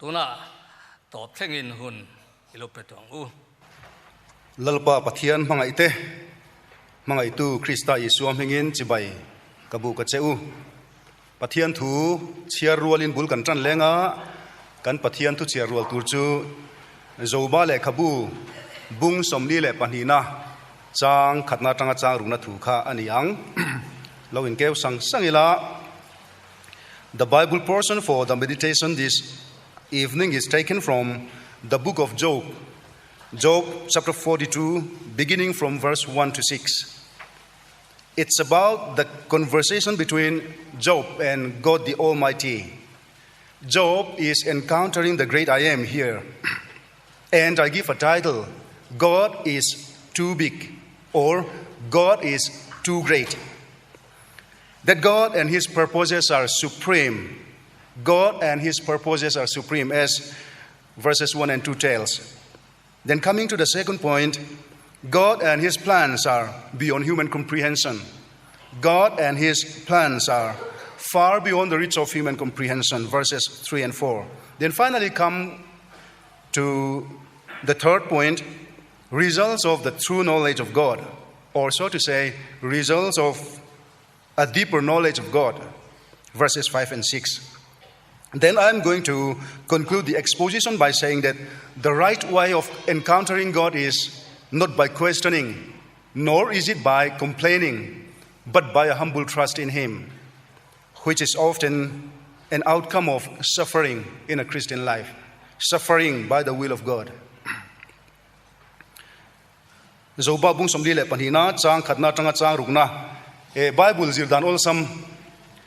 Tunah tawp thlengin hun i lo pe tawh ang u. Lalpa Pathian hmangaihte, hmangaihtu Krista Isua hmingin chibai ka bu ka che u. Pathian thu chhiar rualin bul kan tan leng a, kan Pathian thu chhiar rual tur chu Joba lehkhabu bung 42na chang khatna atanga chang rukna thu kha a ni ang. Lo inkeu sang sang ila. The Bible portion for the meditation this evening is taken from the book of Job, Job chapter 42, beginning from verse 1 to 6. It's about the conversation between Job and God the Almighty. Job is encountering the great I am here. And I give a title God is too big or God is too great. That God and His purposes are supreme. God and His purposes are supreme, as verses 1 and 2 tells. Then, coming to the second point, God and His plans are beyond human comprehension. God and His plans are far beyond the reach of human comprehension, verses 3 and 4. Then finally, come to the third point results of the true knowledge of God, or so to say, results of a deeper knowledge of God, verses 5 and 6. Then I'm going to conclude the exposition by saying that the right way of encountering God is not by questioning, nor is it by complaining, but by a humble trust in Him, which is often an outcome of suffering in a Christian life, suffering by the will of God. Joba bung 42na chang khatna tanga chang rukna e Bible zir dan awlsam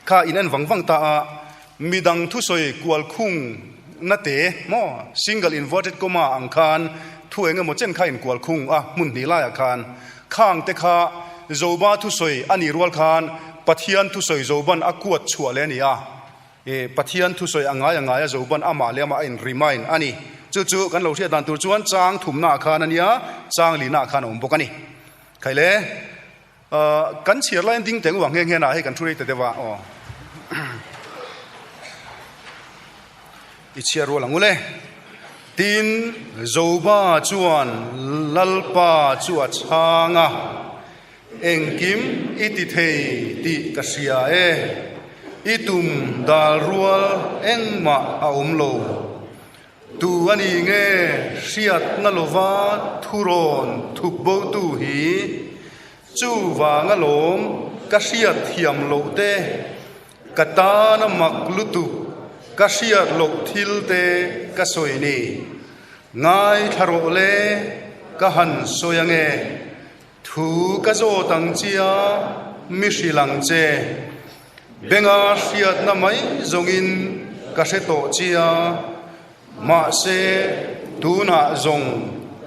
kha in en vang vang ta a midang thu sawi kual khung na te maw single inverted comma ang khan thu eng emaw chen kha in kual khung a hmun hnih laiah khan khang te kha Joba thu sawi a nih rual khan Pathian thu sawi Joban a kuat chhuah leh a ni a e Pathian thu sawi a ngai a ngai a Joban amah leh amah a in remind a ni. Chu chu kan lo hriat dan tur chuan chang thumna ah khan a nia chang lina ah khan a awm bawk a ni. Khaile kan chhiar laiin ding teng uang nghe nghe na hei kan thu rei ta deuh a aw. I chhiar rual ang ule. Tin Joba chuan Lalpa chu a chhang a, Engkim i ti thei tih ka hria e, i tum dal rual engmah a awm lo. Tu a ni nge hriatna lova thurawn thup botu hi? Chuvang alawm ka hriat thiam loh te, ka tana mak lutuk ka hriat loh thil te ka sawi ni. Ngaithla rawh le, ka han sawi ange. Thu ka zawt ang chia, mi hrilh ang che. Benga hriatna mai zawngin ka hre tawh chia, mahse tunah zawng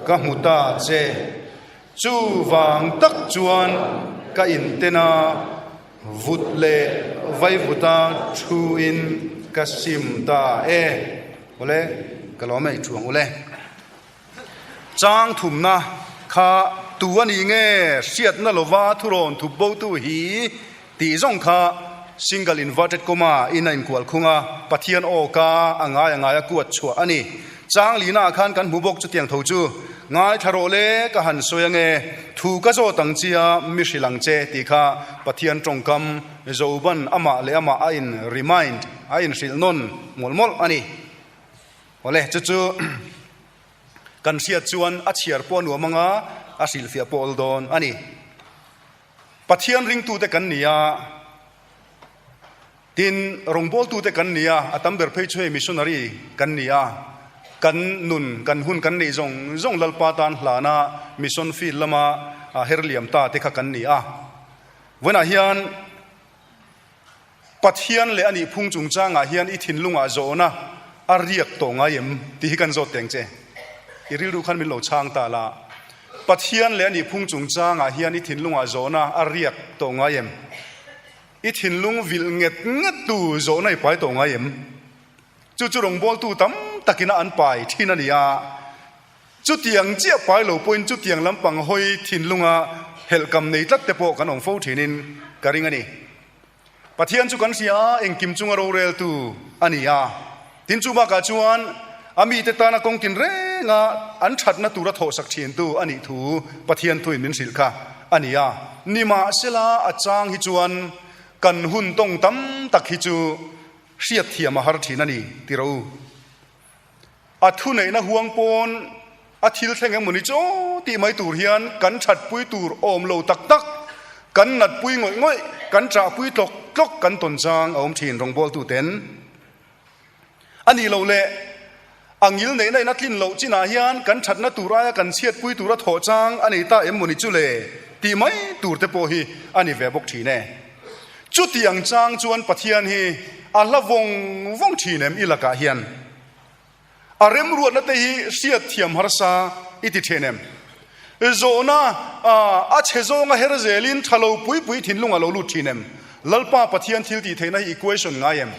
ka hmu ta che. Chuvang tak chuan ka inten a, vut leh vaivuta thuin ka sim ta e. Awle, ka lawm e, i thu ang ule. Chang thumna kha tu a ni nge hriatna lova thurawn thup botu hi tih zawng kha single inverted comma in a inkual khung a, Pathian aw ka a ngai a ngai a kuat chhuah a ni. Chang lina ah khan kan hmu bawk chutiang tho chu ngaithla rawh le ka han sawi ange, thu ka zawt ang chia mi hrilh ang che tih kha Pathian tawngkam Joban amah leh amah a in remind a inhrilh nawn mawlh mawlh a ni. Awle, chu chu kan hriat chuan a chhiar pawh a nuam anga a hrilhfiah pawh awl dawn a ni. Pathian ringtute kan ni a, tin rawngbawltute kan ni a, a tam ber phei chu hei missionary kan ni a, kan nun, kan hun kan neih zawng zawng Lalpa tan hlana mission field lama herliam ta te kha kan ni a. Vawiinah hian Pathian leh a nih phung chungchangah hian i thinlungah zawhna a riak tawh ngai em tih hi kan zawt teng che. I rilru khan min lo chhang ta la. Pathian leh a nih phung chungchangah hian i thinlungah zawhna a riak tawh ngai em? I thinlung vilh nget nget tu zawhna i pai tawh ngai em? Chu chu rawngbawltu tam takin a an pai thin a ni a. Chutiang chiah pai lo pawhin chutiang lampang hawi thinlunga helhkam nei tlat te pawh kan awm fo thinin ka ring a ni. Pathian chu kan hria a, engkim chunga roreltu a ni a. Tin chu bakah chuan a mite tana kawng tinrenga an thatna tura thawhsak thintu a nih thu Pathian thuin min hrilh kha a ni a. Nimahsela a chang hi chuan kan hun tawng tam tak hi chu hriatthiam a har thin a ni ti rawh u. A thuneihna huang pawn a thil thleng emaw ni chaw tih mai tur hian kan thatpui tur awm lo tak tak, kan natpui ngawih ngawih, kan chahpui tlawk tlawk kan tawn chang a awm thin rawngbawltuten. A nih loh leh a ngil neihna in a tlin loh chinah hian kan thatna tur aia kan chhiatpui tura thawh chang a nei ta em maw ni chu le tih mai tur te pawh hi a ni ve bawk thin e. Chuti ang chang chuan Pathian hi a hla vawng vawng thin em i lakah hian? A remruatna te hi hriat thiam harsa i ti thin em? Zawhna a chhe zawnga her zelin tha lo pui pui thinlung a lo lut thin em? Lalpa Pathian thil tih theihna hi i question ngai em?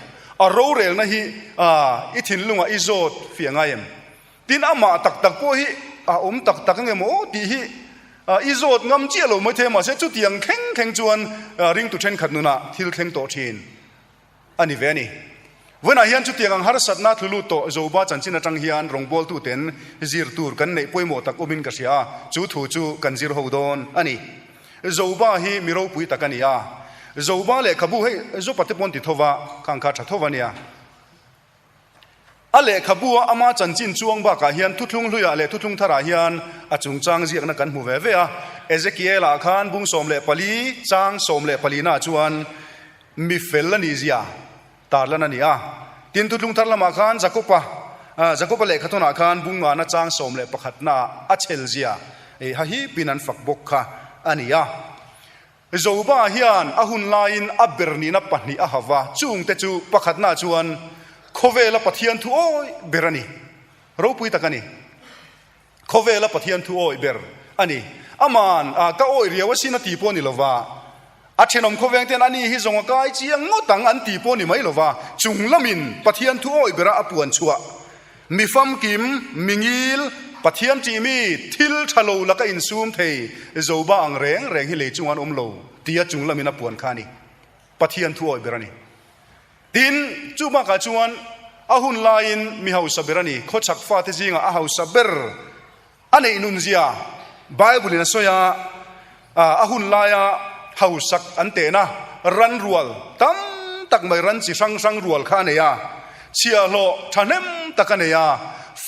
A rorelna hi i thinlungah i zawt fiah ngai em? Tin, amah tak tak pawh hi a awm tak tak ange maw tih hi i zawt ngam chiah lo maithei a, mahse chutiang thleng thleng chuan ringtu thenkhat nunah thil thleng tawh thin a ni ve a ni. Vawiinah hian chutiang ang harsatna thlu lut tawh Joba chanchin atang hian rawngbawltuten zir tur kan neih pawimawh tak awmin ka hria a, chu thu chu kan zir ho dawn a ni. Joba hi mi ropui tak a ni a, Joba lehkhabu hei Jopa te pawn ti tho va, khang kha tha tho va nia. A lehkhabu a ama chanchin chuang bakah hian thuthlung hluiah leh thuthlung tharah hian a chungchang ziakna kan hmu ve ve a. Ezekiel-ah khan bung 14 chang 14 naah chuan mi fel a nih zia tarlan a ni a. Tin, thuthlung thar lamah khan Jakob-a Jakob-a lehkhathawnah khan bung ngana chang 11 naah a chhel zia ha hipin an fak bawk kha a ni a. Joba hian a hun laiin a ber nihna pahnih a hava, chungte chu pakhatna chuan khawvela Pathian thu awih ber a ni. Ropui tak a ni. Khawvela Pathian thu awih ber a ni. Aman ka awih riau asin a ti pawh a ni lova, a thenawm khawveng ten ani hi zawng a kai chiang ngawt ang an ti pawh a ni mai lova, chung lamin Pathian thu awih bera a puan chhuah Mi famkim, mi ngil, Pathian ṭih mi, thil ṭha lo laka insum thei Joba ang reng reng hi lei chunga an awm lo tia chung lamin a puan kha a ni. Pathian thu awih ber a ni. Tin, chu bakah chuan a hun laiin mi hausa ber a ni. Khawchhak fate zingah a hausa ber a neih nunzia Bible-in a sawi a, a hun laia hausak an tehna ran rual tam tak mai ran chi hrang hrang rual kha a nei a, chhiahhlawh thahnem tak a nei a,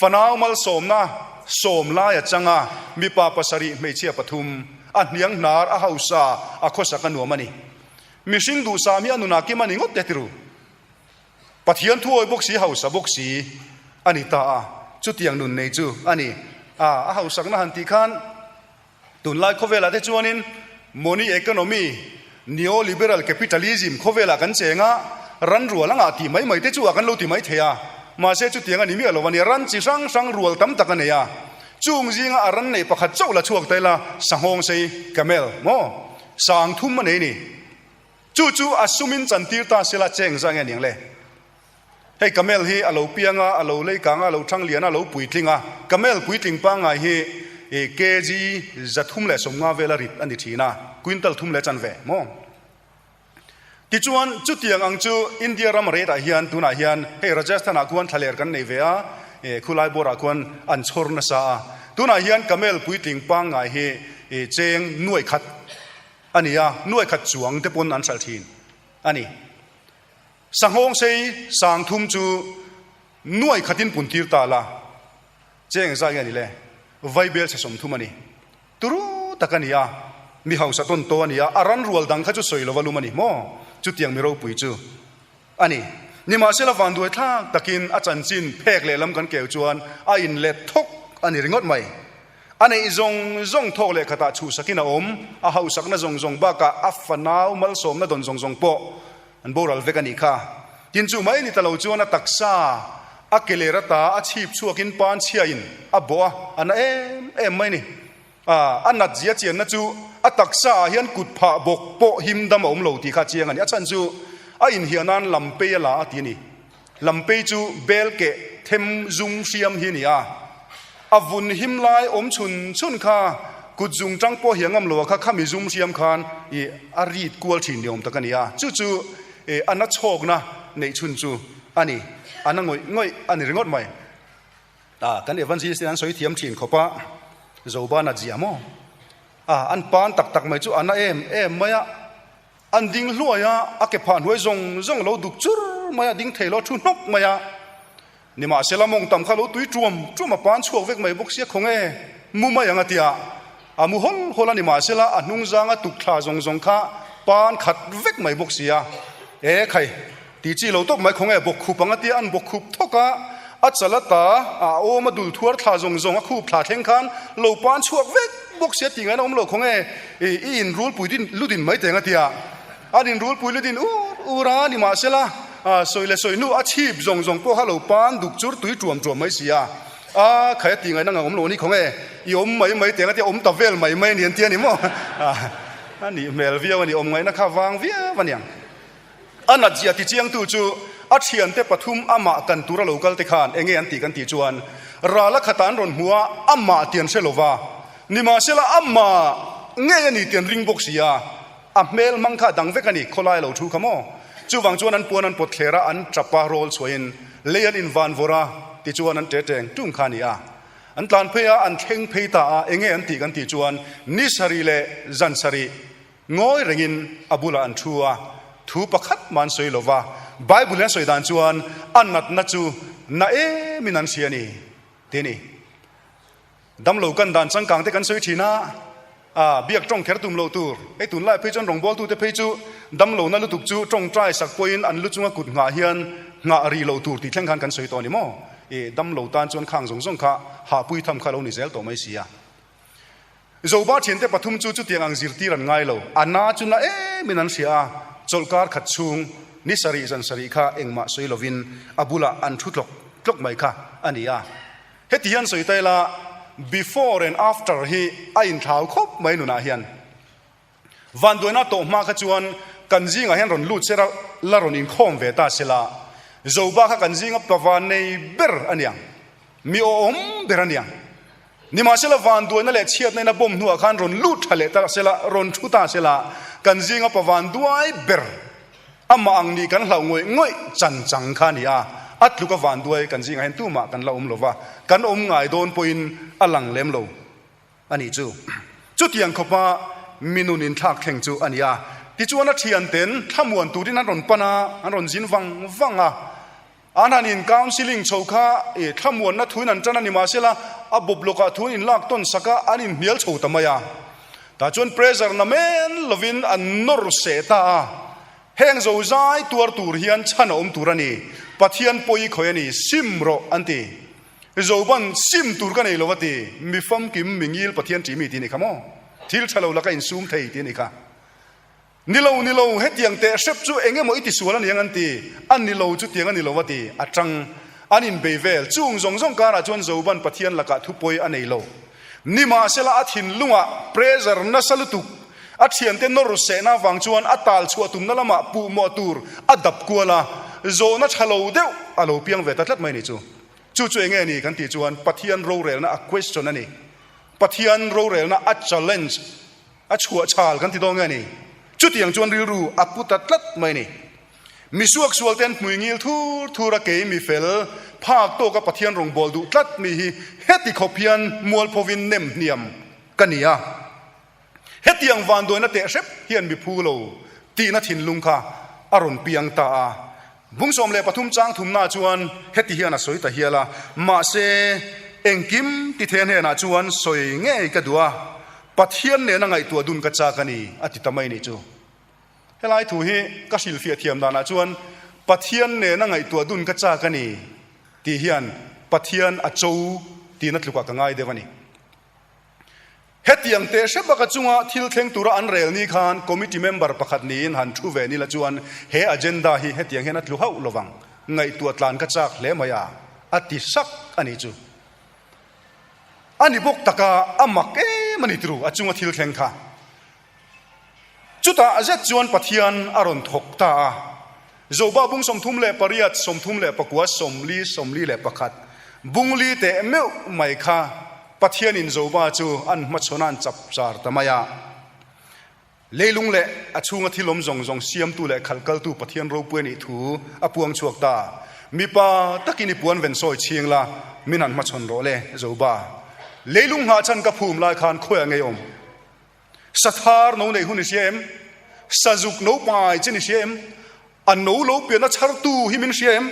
fanau malsawmna sawm lai a chang a, mipa pasarih hmeichhia pathum, a hniang hnar a hausa a khawsak a nuam a ni. Mihring duhsam hi a nunah kim a ni ngawt te tiru. Pathian thuawi bawk si, hausa bawk si a ni ta a, chutiang nun nei chu a ni. A, a hausakna han tih khan tunlai khawvelah te chuanin money economy, neo-liberal capitalism khawvelah kan cheng a, ran rual anga tih mai mai te chu a kan lo ti mai thei a, mahse chutiang a ni miah lo a ni. Ran chi hrang hrang rual tam tak a nei a, chung zinga a ran neih pakhat chauh la chhuak ta ila, sanghawng sei, camel, maw? Sang thum a nei ni. Chu chu a sumin chantir ta sela cheng zah nge niang le? Hei camel hi a lo piang a, a lo lei kang a, a lo thang lian a, a lo puitling a. Camel puitling pangngai hi kg 350 vela rit a ni thin a, quintal thum leh chanve maw? Tichuan chutiang ang chu India ram rate ah hian tunah hian hei Rajasthan ah khuan thlaler kan nei ve a, khulai bawrah khuan an chhawr nasa a. Tunah hian camel puitling pangngai hi cheng nuaih khat A ni a, nuai khat chuang te pawn an hralh thin a ni. Sanghawng sei sang thum chu nuai khatin pun tir ta la, cheng zai nge ni le, vaibel chhe 30 a ni. Turu tak a ni a, mi hausa tawn taw a ni a, a ran rual dang kha chu sawi lova lum a ni maw? Chutiang mi ropui chu a ni. Nimahsela vanduai thlak takin a chanchin phek lehlam kan keu chuan a inlet thawk a ni ringawt mai. A neih zawng zawng thawk leh khatah chhuhsakin a awm, a hauhsakna zawng zawng bakah a fanau malsawmna dawn zawng zawng pawh an boral vek a nih kha. Tin chu mai ni ta lo chuan a taksa a ke ler ata a chhip chhuakin pan chhiain a bawh a, a na em em mai ni. A nat zia chianna chu a taksa ah hian kut phah bawk pawh him dam a awm lo tih kha chiang a ni. A chhan chu a inhiah nan lampei a la a ti a ni. Lampei chu bel keh them zum hriam hi a ni a. A vun him lai awm chhun chhun kha kut zung tang pawh hi a ngam lo a kha khami zum hriam khan i a rit kual thin ni awm tak a ni a. Chu chu a na chhawkna neih chhun chu. a ni. A na ngawih ngawih a ni ringawt mai. A, kan evangelist ten an sawi thiam thin khawp a, Zoba nat zia maw? A, an pan tak tak mai chu a na em em mai a, an ding hluai a, a ke phah hnuai zawng zawng a lo duk chur mai a, ding thei lo a thu hnawk mai a. Nimahsela mawng tam kha lo tui tuam tuam a pan chhuak vek mai bawk sia khaw nge mu mai ang a tia. A mu hawl hawl a nimahsela a hnung zanga tuk thla zawng zawng kha pan khat vek mai bawk sia. E khai, ti chi lo tawp mai khaw nge bawk khup ang a tia an bawk khup thawk a, a chal a ta a awm a dul thuar thla zawng zawng a khup thla thleng khan lo pan chhuak vek bawk sia ti ngaina awm lo khaw nge i inrulpui din ludin mai teng a tia. An inrulpui lutin ur ur a, nimahsela, sawi leh sawi hnu a chhip zawng zawng pawh kha lo pan duk chur tui tuam tuam mai si a. A, khai a ti ngaihna ngang awm lo a ni khaw nge, i awm mai mai teng a tia awm ta vel mai mai a ni an ti a ni maw? A nih hmel viau a ni, awm ngaihna kha vang viau a niang. A nat zia ti chiangtu chu a thiante pathum amah kan tura lo kal te khan enge an tih kan tih chuan ral a khatah an rawn hmu a, amah ti an hre lova, nimahsela amah ngei a ni ti an ring bawk si a. A hmel hmang kha dang vek a ni, khawlai lo thu kha maw? Chuvang chuan an puan an pawt thler a, an tap a, rawl chhuahin lei an invan vawrh a, tichuan an teteng tung kha a ni a. An tlan phei a, an thleng phei ta a, enge an tih kan tih chuan ni sarih leh zan sarih ngawi rengin a bulah an thu a, thu pakhat mah an sawi lo va, Bible in a sawi dan chuan a natna chu na emin an hria a ni, ti a ni. Damlo kan dan changkang te kan sawi thin a, a biak tawng kher tum loh tur. Hei tunlai phei chuan rawngbawltute phei chu damlo na lutuk chu tawngtai sak pawhin an lu chunga kut nghah hian nghah rih loh tur tih thleng khan kan sawi tawh a ni maw? I damlo tan chuan khang zawng zawng kha hahpui tham kha lo ni zel tawh mai si a. Zoba thiante pathum chu chutiang ang zirtir an ngai lo. A na chu na em in an hria a, chawlhkar khat chhung ni sarih zan sarih kha engmah sawi lovin a bulah an thu tlawk tlawk mai kha a ni a. Heti hian sawi ta ila, before and after hi a inthlau khawp mai nunah hian. Vanduaina tawh hma kha chuan kan zingah hian rawn lut sela la rawn inkhawm ve ta sela, Zoba kha kan zinga pavan nei ber a niang, mi awhawm ber a niang. Nimahsela vanduaina leh chhiatna in a bawm hnuah khan rawn lut tha leh ta sela, rawn thu ta sela, kan zinga pavan duai ber Amah ang nih kan hlauh ngawih ngawih chan chang kha a ni a, a tluk a vanduai kan zingah hian tumah kan la awm lo va, kan awm ngai dawn pawhin a lang lem lo a nih chu. Chutiang khawpa mi nun inthlak thleng chu a ni a. Tichuan a thianten thlamuan turin an rawn pan a, an rawn zin vang vang a. An han in counselling chho kha i thlamuanna thuin an tan a ni mahsela a bawp lawkah thuin in lak tawn sak a, an inhnial chho ta mai a. Tah chuan pressure na men lovin an nawr seh ta a. Heng zo zai tuar tur hian chhan a awm tur a ni. Pathian pawi khawi a ni, sim rawh an ti. Zoban sim tur ka nei lo a ti. Mi famkim, mi ngil Pathian ṭih mi tih a ni kha maw? Thil ṭha lo laka insum thei tih a ni kha. Ni lo, ni lo, hetiang teh hrep chu eng emaw i ti sual a niang an ti. A ni lo chu tiang a ni lo a ti. A tang. An inbei vel. Chung zawng zawng karah chuan Zoban Pathian lakah thupawi a nei lo. Nimahsela a thinlungah pressure nasa lutuk, a thiante nawr sehna avang chuan a tal chhuah tumna lamah puhmawh tur a dap kual a, zawhna tha lo deuh a lo piang ve ta tlat mai ni chu. Chu chu enge ni kan tih chuan Pathian rorelna a question a ni. Pathian rorelna a challenge. A chhuah chhal kan ti dawn nge ni? Chutiang chuan rilru a pu ta tlat mai ni. Mi suaksual ten hmui ngil thur thur a kei mi fel phak tawka Pathian rawngbâwl duh tlat mi hi heti khawp hian mualphovin nem hniam ka ni a. Hetiang vanduaina teh hrep hian mi phu lo tihna thinlung kha a rawn piang ta a. Bung 13 chang thumna chuan heti hian a sawi ta hial a, mahse engkim ti the hnenah chuan sawi ngei ka duh a, Pathian nena ngaihtuah dun ka chak a ni, a ti ta mai nih chu. Helai thu hi ka hrilhfiah thiam danah chuan Pathian nena ngaihtuah dun ka chak a ni tih hian Pathian a cho tihna tlukah ka ngai deuh a ni. Hetiang teh hrep baka chunga thil thleng tura an rel ni khan committee member pakhat niin han thu ve nila chuan he agenda hi hetiang hian a tlu hauh lovang, ngaihtuah tlan ka chak hle mai a, a ti sak a nih chu. A ni bawk taka a mak em a ni tru a chunga thil thleng kha. Chutah zet chuan Pathian a rawn thawk ta a. Zoba bung 38, 34, 40, 41, bungli teh meuh mai kha Pathianin Zoba chu an hmachhawn a an chap char ta mai a. Leilung leh a chhunga thil awm zawng zawng siamtu leh khalhkaltu Pathian ropui a nih thu a puang chhuak ta. Mipa takin i puan ven sawi chhing la, min han hmachhawn rawh le, Zoba. Leilung nghah chan ka phum lai khan khawiah ngei awm? Sathar no neih hun i hria em? Sazuk no pai chin i hria em? A no lo pianna chhartu hi min hria em?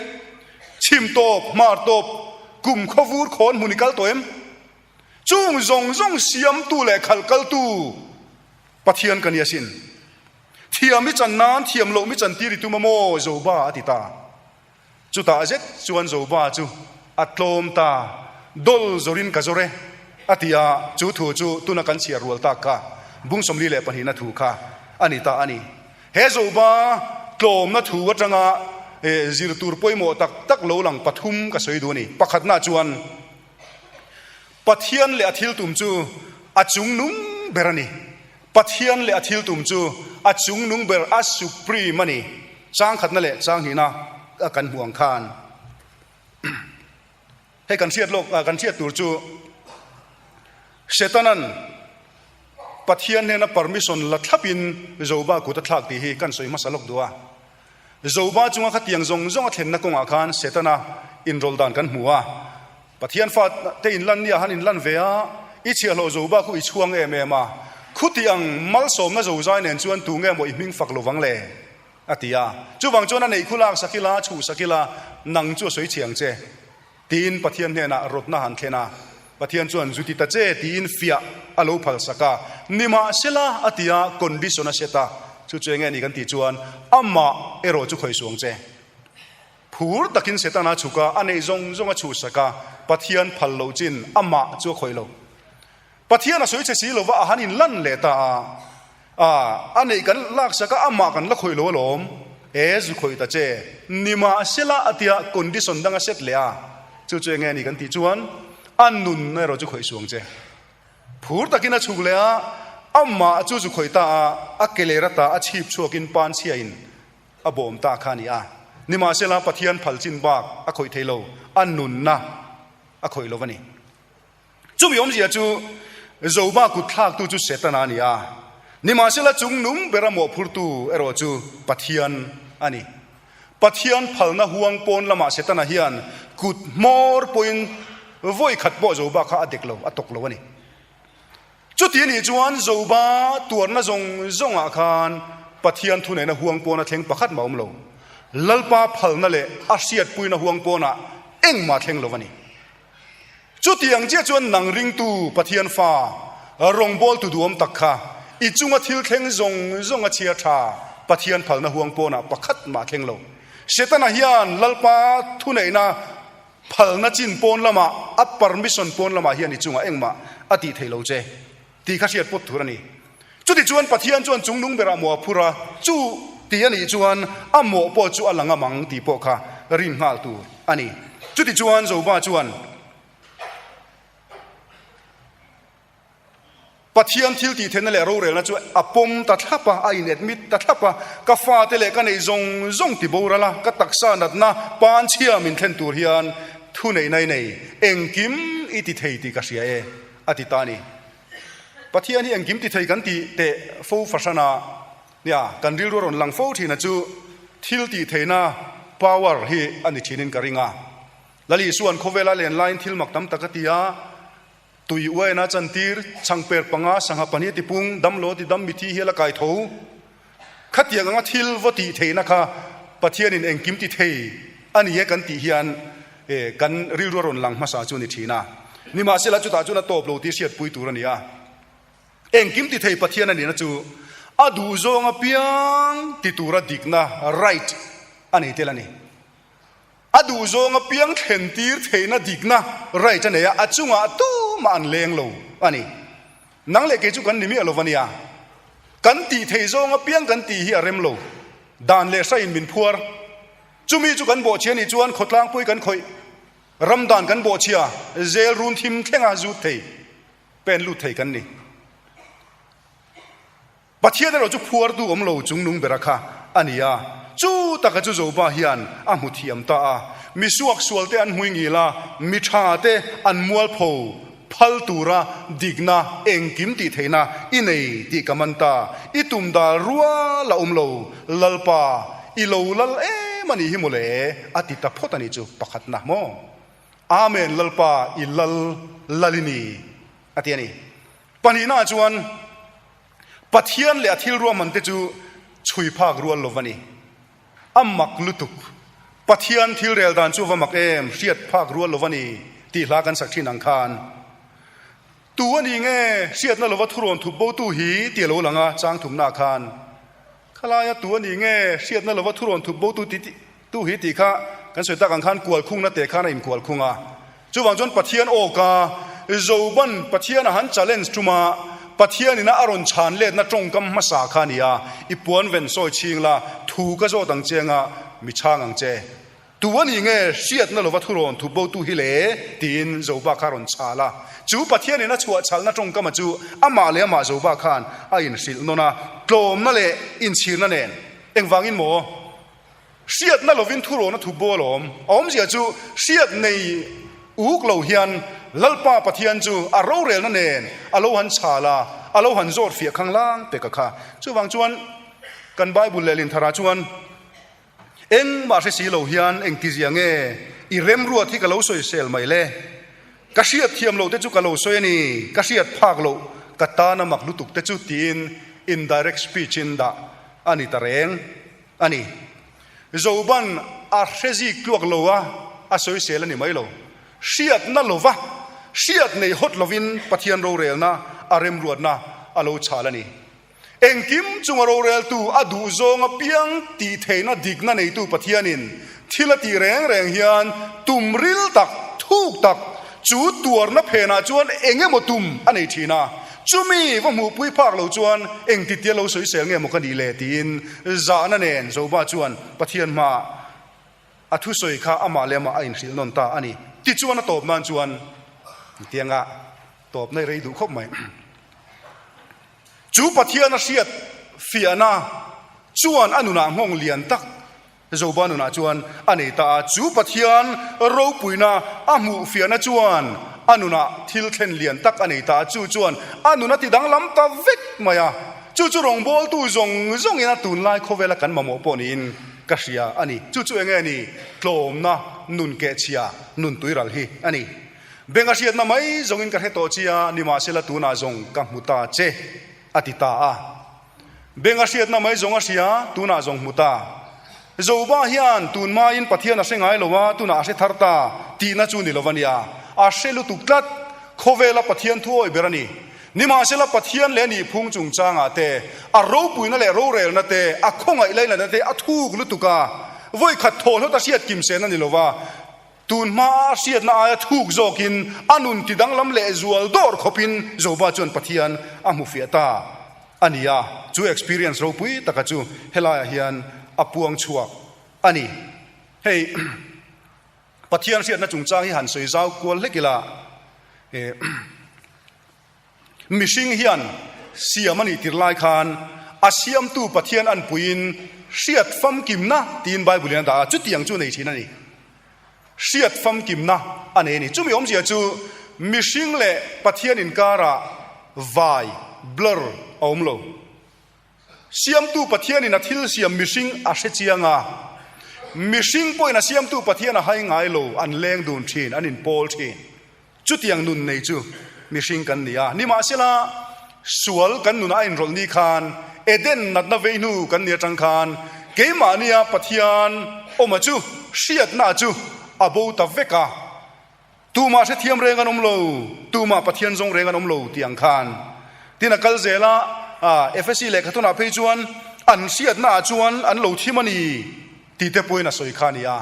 Chhim tawp, hmar tawp, kum khawvur khawn hmun i kal tawh em? Chung zawng zawng siamtu leh khalh kaltu Pathian ka ni asin. Thiam i chan nan thiam loh mi chan tir i tum a maw? Zoba a ti ta. Chutah zet chuan Zoba chu a tlawm ta, Dol zawrin ka zawr e, a ti a, chu thu chu tuna kan chhiar rual tak kha bung 42na thu kha a ni ta a ni. He Zoba tlawmna thu atanga zir tur pawimawh tak tak lo lang pathum ka sawi duh a ni. Pakhatna chuan Pathian leh a thil tum chu a chungnung ber a ni. Pathian leh a thil tum chu a chungnung ber, a supreme a ni. Chang khatna leh chang hnihna a kan hmuh ang khan hei kan hriat lawk kan hriat tur chu Setanan Pathian hnena permission la thlapin Joba kut a thlak tih hi kan sawi hmasa lawk duh a. Joba chunga khatiang zawng zawng a thlenna kawngah khan Setana inrawlh dan kan hmu a. Pathian fa te inlan nia han inlan ve a, i chhiahhlawh zo bak khu i chhuang em em a, khuti ang malsawmna zozai nen chuan tu nge maw i hming fak lovang le? a ti a. Chuvang chuan a neih khu lak sak ila, chhuh sak ila, nang chu a sawi chhe ang che, tiin Pathian hnenah rawtna han thlen a. Pathian chuan zu ti ta che tiin fiah a lo phal sak a, nimahsela a ti a, condition a set a, chu chu enge ni kan tih chuan amah erawh chu khawih suang che. Phur takin Setana chhuk a, a neih zawng zawng a chhuhsak a, Pathian phal loh chin amah chu a khawih lo. Pathian a sawi che si lova a han inlan leh ta a, a, a neih kan laksak a, amah kan la khawih lo alawm, e zu khawih ta che, nimahsela a tia condition dang a set leh a, chu chu enge ni kan tih chuan a nunna erawh chu khawih suang che. Phur takin a chhuk leh a, amah chu zu khawih ta a, a ke ler ata a chhip chhuakin pan chhiain A bawm ta kha a ni a. Nimahsela, Pathian phal chin bak a khawih thei lo, a nunna a khawih lo a ni. Chumi awmzia chu Joba kut thlaktu chu Setana a ni a, nimahsela chung nung bera mawhphurtu erawh chu Pathian a ni. Pathian phalna huang pawn lamah Setana hian kut hmawr pawhin vawi khat pawh Joba kha a dek lo, a tawk lo a ni. Chuti a nih chuan Joba tuarna zawng zawngah khan Pathian thuneihna huang pawna thleng pakhat mah awm lo. Lalpa phalna leh a hriatpuina huang pawnah engmah thleng lo a ni. Chuti ang chiah chuan nang ringtu Pathian fa rawngbawltu duhawm tak kha i chunga thil thleng zawng zawng a chhia tha Pathian phalna huang pawnah pakhat mah thleng lo. Setana hian Lalpa thuneihna Phalna chin pawn lamah, a permission pawn lamah hian i chungah engmah a tih theih lo che tih kha hriat pawt tur a ni. Chuti chuan Pathian chuan chungnung berah mawh a phur a, chu tih a nih chuan a mawh pawh chu a la ngam ang tih pawh kha rin nghal tur a ni. Chuti chuan Joba chuan. Pathian thil tih theihna leh rorelna chu a pawm ta thlap a, a in admit ta thlap a, ka fate leh ka neih zawng zawng ti boral a, ka taksa natna panchhia min thlen tur hian thu neih nai nei, engkim i ti thei tih ka hria e, a ti ta a ni. Pathian hi engkim ti thei kan tih teh fo fahran a, nia, kan rilru a rawn lang fo thin a chu thil tih theihna power hi a ni thinin ka ring a. Lali Isua'n khawvela len laiin thil mak tam tak a ti a, Tui uaina chantir, chhangper panga, sangha pahnih tipung, damlo ti dam mithi hial a kai tho. Khatiang anga thil va tih theihna kha Pathianin engkim ti thei a ni e kan tih hian kan rilru a rawn lang hmasa chu a ni thin a. Nimahsela chutah chuan a tawp lo tih hriatpui tur a ni a. Engkim ti thei Pathian a nihna chu a duhzawng apiang ti tura dikna, right, a nei tel a ni. A duh zawng apiang thlen tir theihna dikna right a nei a, a chungah tumah an leng lo a ni. Nang leh kei chu kan ni miah lo va nia. Kan tih theih zawng apiang kan tih hi a rem lo. Dan leh hrain min phuar. Chumi chu kan bawhchhia nih chuan khawtlangpui kan khawih, ram dan kan bawhchhia, zel run thim thlenga zut thei, pen lut thei kan ni. Pathian erawh chu phuartu awm lo chungnung bera kha a ni a, chu taka chu Joba hian a hmu thiam ta a. Mi suaksualte an hmui ngil a, mi thate an mualpho phal tura dikna engkim tih theihna i nei tih ka man ta. I tum dal rual a awm lo, Lalpa, i lo lal em. em a nih hi mawle a ti ta phawt a nih chu pakhatna maw? Amen Lalpa i lal lal i ni a ti a ni. Pahnihnaah chuan Pathian leh a thil ruahman te chu chhui phak rual lo va ni. A mak lutuk. Pathian thil rel dan chu va mak em hriat phak rual lo va ni tih hla kan sak thin ang khan. Tu a ni nge hriatna lova thurawn thup bo tu hi tih a lo lang a chang thumnaah khan. Khalaia tu a ni nge hriatna lova thurawn thup bo tu tih tu hi tih kha kan sawi tak ang khan kual khungna teh khan a inkual khung a. Chuvang chuan Pathian awka Joban Pathian a han challenge tum a, Pathian ina a rawn chhan letna tawngkam hmasa kha a ni a, I puan ven sawi chhing la, thu ka zawt ang che anga mi chhang ang che. Tu a ni nge hriatna lova thurawn thup bo tu hi le? tiin Joba kha a rawn chhal a. Chu Pathianin a chhuah chhalna tawngkama chu amah leh amah Joba khan a inhrilh nawn a, tlawmna leh inchhirna nen. Engvangin maw? Hriatna lovin thurawn a thup bo alawm. A awmzia chu hriat nei uk lo hian Lalpa Pathian chu a rorelna nen a lo han chhal a, a lo han zawt fiah khanglang pek a kha. Chuvang chuan kan Bible lehlin tharah chuan, Engmah hre si lo hian engtizia nge i remruat hi ka lo sawisel mai le? Ka hriat thiam loh te chu ka lo sawi a ni, ka hriat phak loh ka tan a mak lutuk te chu tiin indirect speech in dah a ni ta reng a ni. Joban a hre zik tluak lo a, a sawisel a ni mai lo. Hriatna lova hriat nei hawt lovin Pathian rorelna a remruatna a lo chhal a ni. Engkim chunga roreltu a duh zawng apiang tih theihna dikna neitu Pathianin thil a tih reng reng hian tum ril tak, thuk tak chu tuarna phenah chuan eng emaw tum a nei thin a, chumi va hmuhpui phak lo chuan engtitia lo sawisel nge maw ka nih le tiin zahna nen Joba chuan Pathian hmaah a thusawi kha amah leh amah a inhrilh nawn ta a ni. Tichuan a tawp nan chuan tianga tawp nei rei duh khawp mai. Chu Pathian a hriat fiahna chuan a nunah nghawng lian tak Joba nunah chuan a nei ta a. Chu Pathian ropuina a hmuh fiahna chuan a nunah thil thlen lian tak a nei ta a. Chu chuan a nun a ti danglam ta vek mai a. Chu chu rawngbawltu zawng zawngin a tunlai khawvela kan mamawh pawh niin ka hria a ni. Chu chu enge ni? Tlawmna nun kehchhia nun tuiral hi a ni. Beng a hriatna mai zawngin ka hre tawh chi a, nimahsela tunah zawng ka hmu ta che, a ti ta a. Beng a hriatna mai zawng a hria, tunah zawng hmu ta. Joba hian tun maiin Pathian a hre ngai lo a, tunah a hre thar ta tihna chu ni lo a nia. A hre lutuk tlat, khawvela Pathian thu awih ber a ni. Nimahsela Pathian leh nih phung chungchangah te, a ropuina leh rorelna te, a khawngaih lainatna te a thuk lutuk a, vawikhat thawhhlawt a hriat kim sehna ni lo va, Tun hmaa a hriatna aia thuk zawkin a nun ti danglam leh zual dawr khawpin Joba chuan Pathian a hmu fiah ta a ni a, chu experience ropui taka chu helaiah hian a puang chhuak a ni. Hei Pathian hriatna chungchang hi han sawi zau kual hlek ila, Mihring hian siam a nih tir lai khan a siamtu Pathian anpuiin hriat famkimna tiin Bible in a dah a, chutiang chu nei thin a ni. Hriat famkimna a nei a ni. Chumi awmzia chu mihring leh Pathian inkarah vai, blur, a awm lo. Siamtu Pathianin a thil siam mihring a hre chiang a, mihring pawhin a siamtu Pathian a hai ngai lo, an leng dun thin, an inpawl thin. Chutiang nun nei chu mihring kan ni a, nimahsela sual kan nunah a inrawlh ni khan Eden natna vei hnu kan ni atang khan keimahnia Pathian awma chu hriatna chu a bo ta vek a, tumah hrethiam reng an awm lo, tumah Pathian zawng reng an awm lo tih ang khan tin a kal zel a, Efesi lehkhathunah phei chuan an hriatnaah chuan an lo thim a ni. Ti te pawhin a sawi kha a ni a.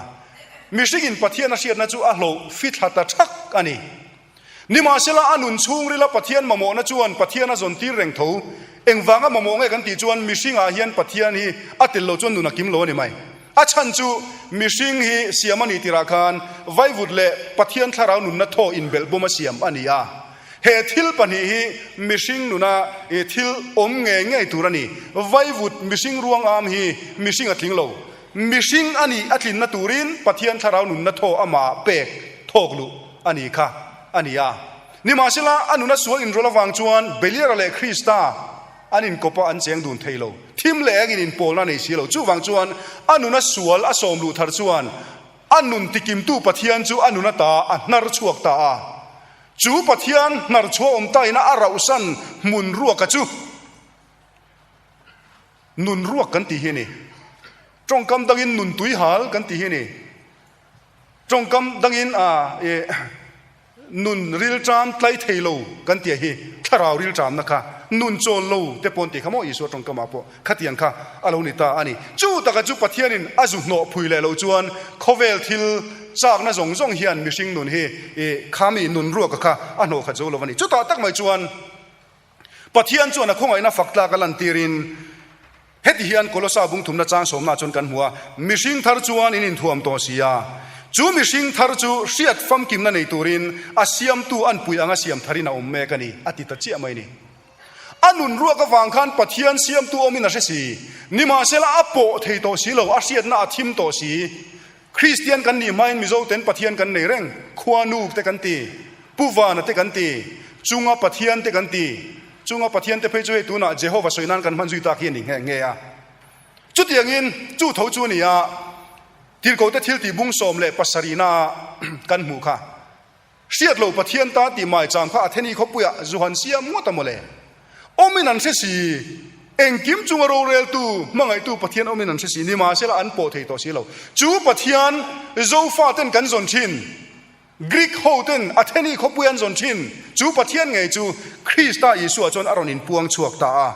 Mihringin Pathian a hriatna chu a hlauh fithla ta thak a ni. Nimahsela, a nun chhungrila Pathian mamawhna chuan Pathian a zawn tir reng tho. Engvanga mamawh nge kan tih chuan mihringah hian Pathian hi a tel lo chuan nun a kim lo a ni mai. A chhan chu mihring hi siam a nih tirah khan vaivut leh Pathian thlarau nunna thaw inbelh bawm a siam a ni a. He thil pahnih hi mihring nuna thil awm ngei ngei tur a ni. Vaivut mihring ruang am hi mihring a tling lo. Mihring a nih a tlinna turin Pathian thlarau nunna thaw amah pek thawk luh a ni kha a ni a. Nimahsela, a nuna sual inrawlh avang chuan Beliara leh Krista an inkawp a, an cheng dun thei lo. Thim leh engin inpawlna a nei si lo. Chuvang chuan a nuna sual a sawm luh thar chuan a nun tikimtu Pathian chu a nun ata a hnar chhuak ta a. Chu Pathian hnar chhuah awm ta ina a rauhsan hmun ruaka chu nun ruak kan tih hi a ni. Tawngkam dangin nun tuihal kan tih hi a ni. Tawngkam dangin a e nun rilṭam tlai thei lo kan tih hi thlarau rilṭamna kha nun chawl lo te pawh an tih kha maw Isua tawngkamah pawh khatiang kha a lo ni ta a ni. Chu taka chu Pathianin a zu hnawh phui leh lo chuan khawvel thil chakna zawng zawng hian mihring nun hi e khami nun ruaka kha a hnawh khat zo lo a ni. Chutah tak mai chuan Pathian chuan a khawngaihna fak tlak a lantirin heti hian Kolosa bungthumna chang sawmna chuan kan hmu a, Mihring thar chuan in inthuam tawh si a, chu mihring thar chu hriat famkimna nei turin a siamtu an pui anga siam tharin a awm mek a ni, a ti ta chiah mai a ni. A nun ruak avang khan Pathian siamtu awmin a hre si, nimahsela a pawh thei tawh si lo, a hriatna a thim tawh si. Kristian kan nih hmain Mizo ten Pathian kan nei reng, Khuanu te kan ti, Pu Vana te kan ti, Chunga Pathian te kan ti, Chunga Pathian te phei chu hei tunah Jehova sawi nan kan hman zui tak hi a ni nghe nghe a. Chutiangin chu tho chu a ni a, Tirhkohte thiltih bung 17 na kan hmuh kha. Hriat lo Pathian ta tih mai chang kha Atheni khawpuiah zu han siam ngawt a mawle. Awmin an hre si, engkim chunga roreltu, hmangaihtu Pathian awmin an hre si, nimahsela an pawh thei tawh si lo. Chu Pathian Zofa ten kan zawn thin, Greek ho ten Atheni khawpui an zawn thin, chu Pathian ngei chu Krista Isua chuan a rawn inpuang chhuak ta a.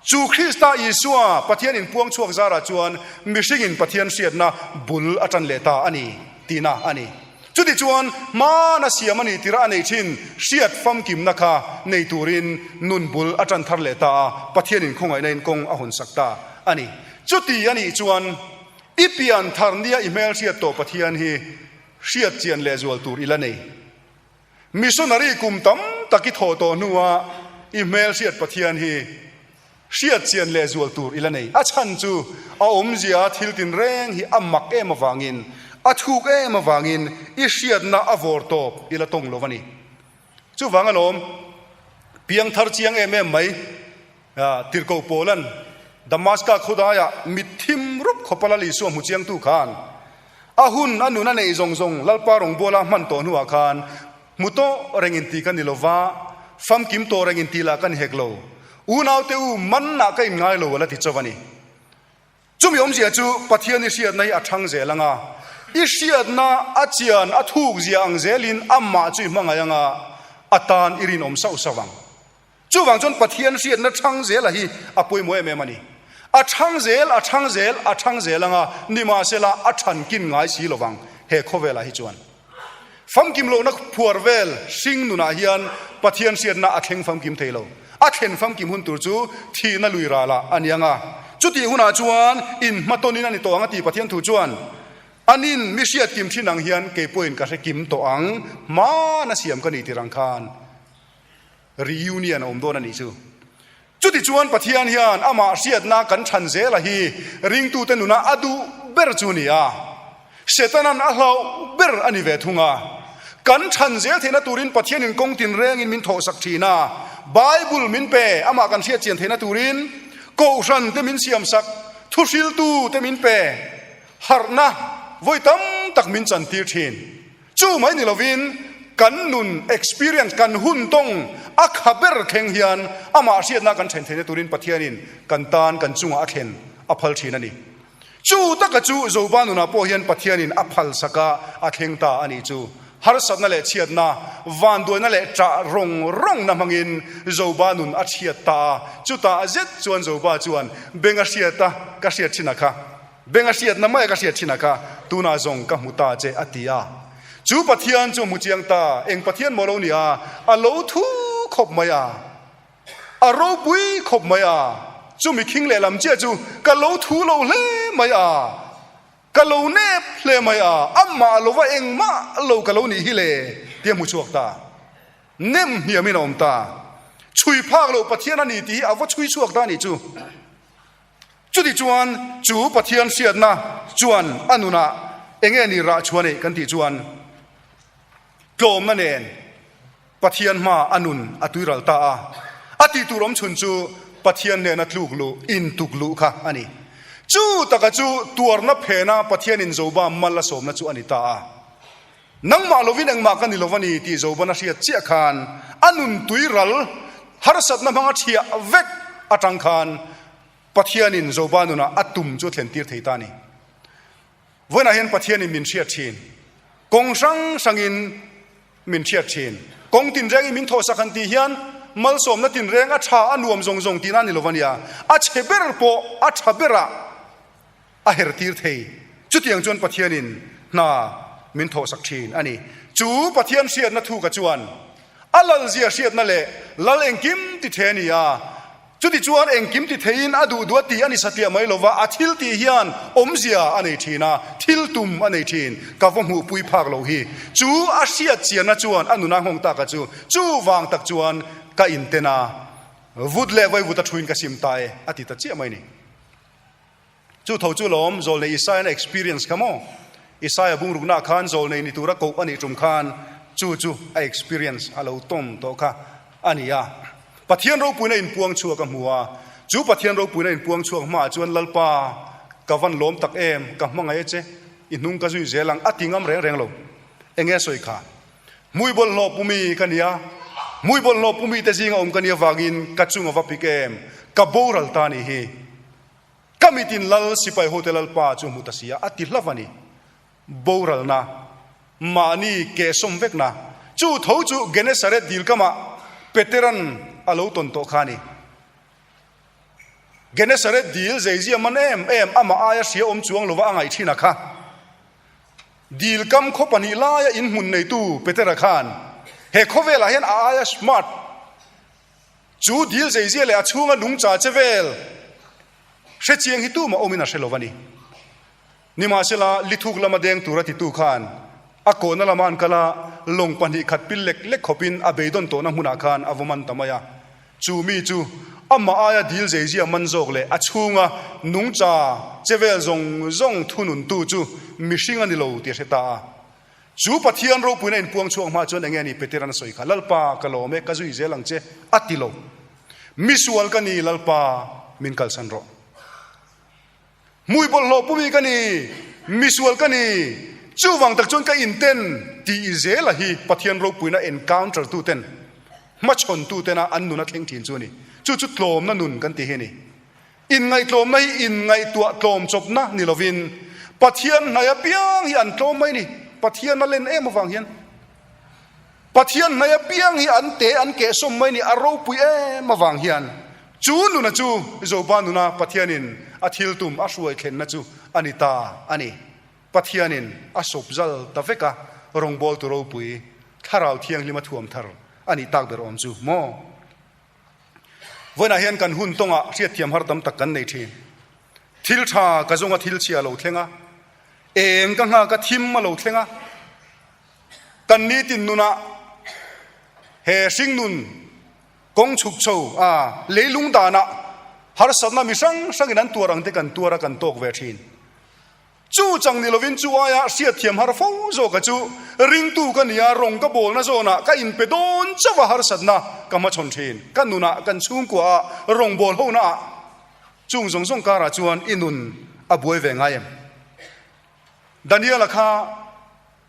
Chu Krista Isua Pathian inpuang chhuak zarah chuan mihringin Pathian hriatna bul a tan leh ta a ni tihna a ni. Chutichuan, hmana siam a nih tirah a nei thin hriat famkimna kha nei turin nun bul a tan thar leh ta a, Pathianin khawngaihna in kawng a hawnsak ta a ni. Chuti a nih chuan, i pian thar nia i hmel hriat tawh Pathian hi hriat chian lehzual tur i la nei. Missionary kum tam tak i thawh tawh hnua i hmel hriat Pathian hi hriat chian lehzual tur i la nei. A chhan chu a awmzia thil tinreng hi a mak em avangin, a thuk em avangin i hriatna a vawr tawp i la tawng lo a ni. Chuvang alawm, piangthar chiang em em mai Tirhkoh Paulan Damaska khawdaiah mit thim rup khawpa Lal Isua hmu chiangtu khan a hun a nun a neih zawng zawng Lalpa rawngbawla hman tawh hnuah khan hmu tawh reng inti ka ni lova, famkim tawh reng inti lah ka ni hek lo. Unaute u, mannah ka inngai lo a la ti chauh a ni. Chumi awmzia chu Pathian i hriatna hi a thang zel ang a, i hriatna a chian a thuk zia ang zelin amah chu i hmangaih ang a, a tan i rinawm sauh sauh ang. Chuvang chuan Pathian hriatna thang zela hi a pawimawh em em a ni. A thang zel, a thang zel, a thang zel ang a, nimahsela a than kin ngai si lovang he khawvelah hi chuan. Famkim lohna phuar vel hring nunah hian Pathian hriatna a thleng famkim thei lo. A thlen famkim hun tur chu thihna lui ralah a ni ang a. Chutih hunah chuan inhmatawnin a ni tawh ang a ti Pathian thu chuan. Anin mi hriat kim thin ang hian kei pawhin ka hre kim tawh ang, hmana siam ka nih tir ang khan. Reunion a awm dawn a nih chu. Chutichuan Pathian hian amah hriatna kan chhan zela hi ringtute nuna a duh ber chu a ni a. Setanan a hlauh ber a ni ve thung a. Kan chhan zel theihna turin Pathianin kawng tinrengin min thawhsak thin a. Bible min pe, amah kan hriat chian theihna turin Kohhran te min siamsak, thuhriltu te min pe, harhna vawi tam tak min chantir thin. Chu mai ni lovin kan nun experience, kan hun tawng a kha ber thleng hian amah hriatna kan then theihna turin Pathianin kan tan kan chungah a thlen a phal thin a ni. Chu taka chu Zoba nunah pawh hian Pathianin a phal sak a, a thleng ta a nih chu. Harsatna leh chhiatna, vanduaina leh ṭah rawng rawngna hmangin Zoba nun a chhiat ta a, chutah zet chuan Zoba chuan beng a hriat a, ka hriat thin a kha. Beng a hriatna mai a ka hriat thin a kha, tunah zawng ka hmu ta che a ti a. Chu Pathian chu a hmu chiang ta, eng Pathian maw lo ni a, a lo thu khawp mai a, a ropui khawp mai a, chu mikhing lehlam chiah chu ka lo thu lo hle mai a, ka lo nep hle mai a, amah lova engmah lo ka lo nih hi le tia hmu chhuak ta. Nem hniamin a awm ta. Chhui phak loh Pathian a ni tih hi a va chhui chhuak ta a nih chu. Chutichuan, chu Pathian hriatna chuan a nunah eng nge ni rah chhuah neih kan tih chuan, tlawmna nen Pathian hma a nun a tuiral ta a. A tih tur awmchhun chu Pathian hnena tluk luh, intuk luh kha a ni. Chu taka chu tuarna phena Pathianin Joba mal a sawmna chu a ni ta a. Nangmah lovin engmah ka ni lo a ni tih Joban a hriat chiah khan a nun tui ral harsatna hmanga thiah vek atang khan Pathianin Joba nunah a tum chu a thlen tir thei ta a ni. Vawiinah hian Pathianin min hriat thin. Kawng hrang hrangin min hriat thin. Kawng tinrengin min thawhsak han tih hian malsawmna tinreng a tha a nuam zawng zawng tihna a ni lo a nia. A chhe ber pawh a tha berah a her tir thei. Chutiang chuan Pathianin hna min thawhsak thin a ni. Chu Pathian hriatna thuka chuan a lalzia hriatna leh lal engkim ti the a ni a. Chutichuan engkim ti theiin a duh duh a ti a ni satliah mai lova, a thil tih hian awmzia a nei thin a, thil tum a nei thin. Ka va hmuhpui phak lo hi. Chu a hriat chianna chuan a nuna nghawng taka chu, chuvang tak chuan ka inten a, vut leh vaivut a thuin ka sim ta e, a ti ta chiah mai ni. Chu tho chu lawm, zawlnei Isaiah na experience kha maw? Isaiah bungruknaah khan zawlnei ni tura koh a nih tum khan chu chu a experience a lo tawm tawh kha a ni a. Pathian ropuina inpuang chhuak a hmu a, chu Pathian ropuina inpuang chhuak hmaah chuan Lalpa, ka van lawm tak em, ka hmangaih a che, i hnung ka zui zel ang a ti ngam reng reng lo. Enge a sawi kha? Hmui bawlhhlawh pumi ka ni a, hmui bawlhhlawh pumi te zinga awm ka nih avangin ka chung a va pik em, ka boral ta nih hi. Ka mitin lal sipai hote lalpa chu hmu ta si a, a ti hlauh a ni. Boralna, mahni kehsawm vekna, chu tho chu Genesaret dil kamah Peteran a lo tawn tawh kha a ni. Genesaret dil zeizia man em em amah aia hria awm chuang lova a ngaih thin a kha. Dil kam khaw pahnih laia inhmun neitu Petera khan he khawvelah hian a aia smart, Chu dil zeizia leh a chhunga nungcha che vel hre chiang hi tumah awmin a hre lo a ni. Nimahsela, lithuk lama deng tura titu khan a kawhna lama an kal a, lawng pahnih khat pil lek lek khawpin a beidawn tawhna hmunah khan a va man ta mai a. Chu mi chu amah aia dil zeizia man zawk leh a chhunga nungcha che vel zawng zawng thununtu chu mihring a ni lo tih a hre ta a. Chu Pathian ropuina inpuang chhuak hma chuan enge a ni Peteran a sawi kha, Lalpa, ka lawm e, ka zui zel ang che, a ti lo. Misual ka ni, Lalpa, min kalsan rawh. Hmui bawlhhlawh pumi ka ni, misual ka ni, chuvang tak chuan ka inten tih zela hi Pathian ropuina encounter tuten, hmachhawn tutena an nun a thleng thin chu a ni. Chu chu tlawmna nun kan ti hi a ni. Inngaihtlawmna hi inngaihtuah tlawm chawpna ni lovin Pathian hnai apiang hi an tlawm mai ni. Pathian a len em avang hian Pathian hnai apiang hi an te an kehsawm mai ni, a ropui em avang hian chu nuna chu Joba nuna Pathianin a thil tum a hruai thlenna chu a ni ta a ni. Pathianin a sawp zal ta vek a, rawngbawltu ropui Thlarau Thianghlima thuam thar a nih tak ber awm chu maw? Vawiinah hian kan hun tawngah hriatthiam har tam tak kan nei thin. Thil tha ka zawnga thil chhia a lo thleng a, eng ka nghak a thim a lo thleng a, kan nitin nunah he hringnun kawng chhuk chho a leilung danah harsatna mi hrang hrangin an tuar ang te kan tuar a kan tawk ve thin. Chu chang ni lovin chu aia hriatthiam har fo zawka chu ringtu ka nia, rawng ka bawlna zawnah ka inpe dawn chauh a harsatna ka hmachhawn thin. Ka nunah, kan chhungkuaah, rawng bawl honaah chung zawng zawng karah chuan i nun a buai ve ngai em? Daniela kha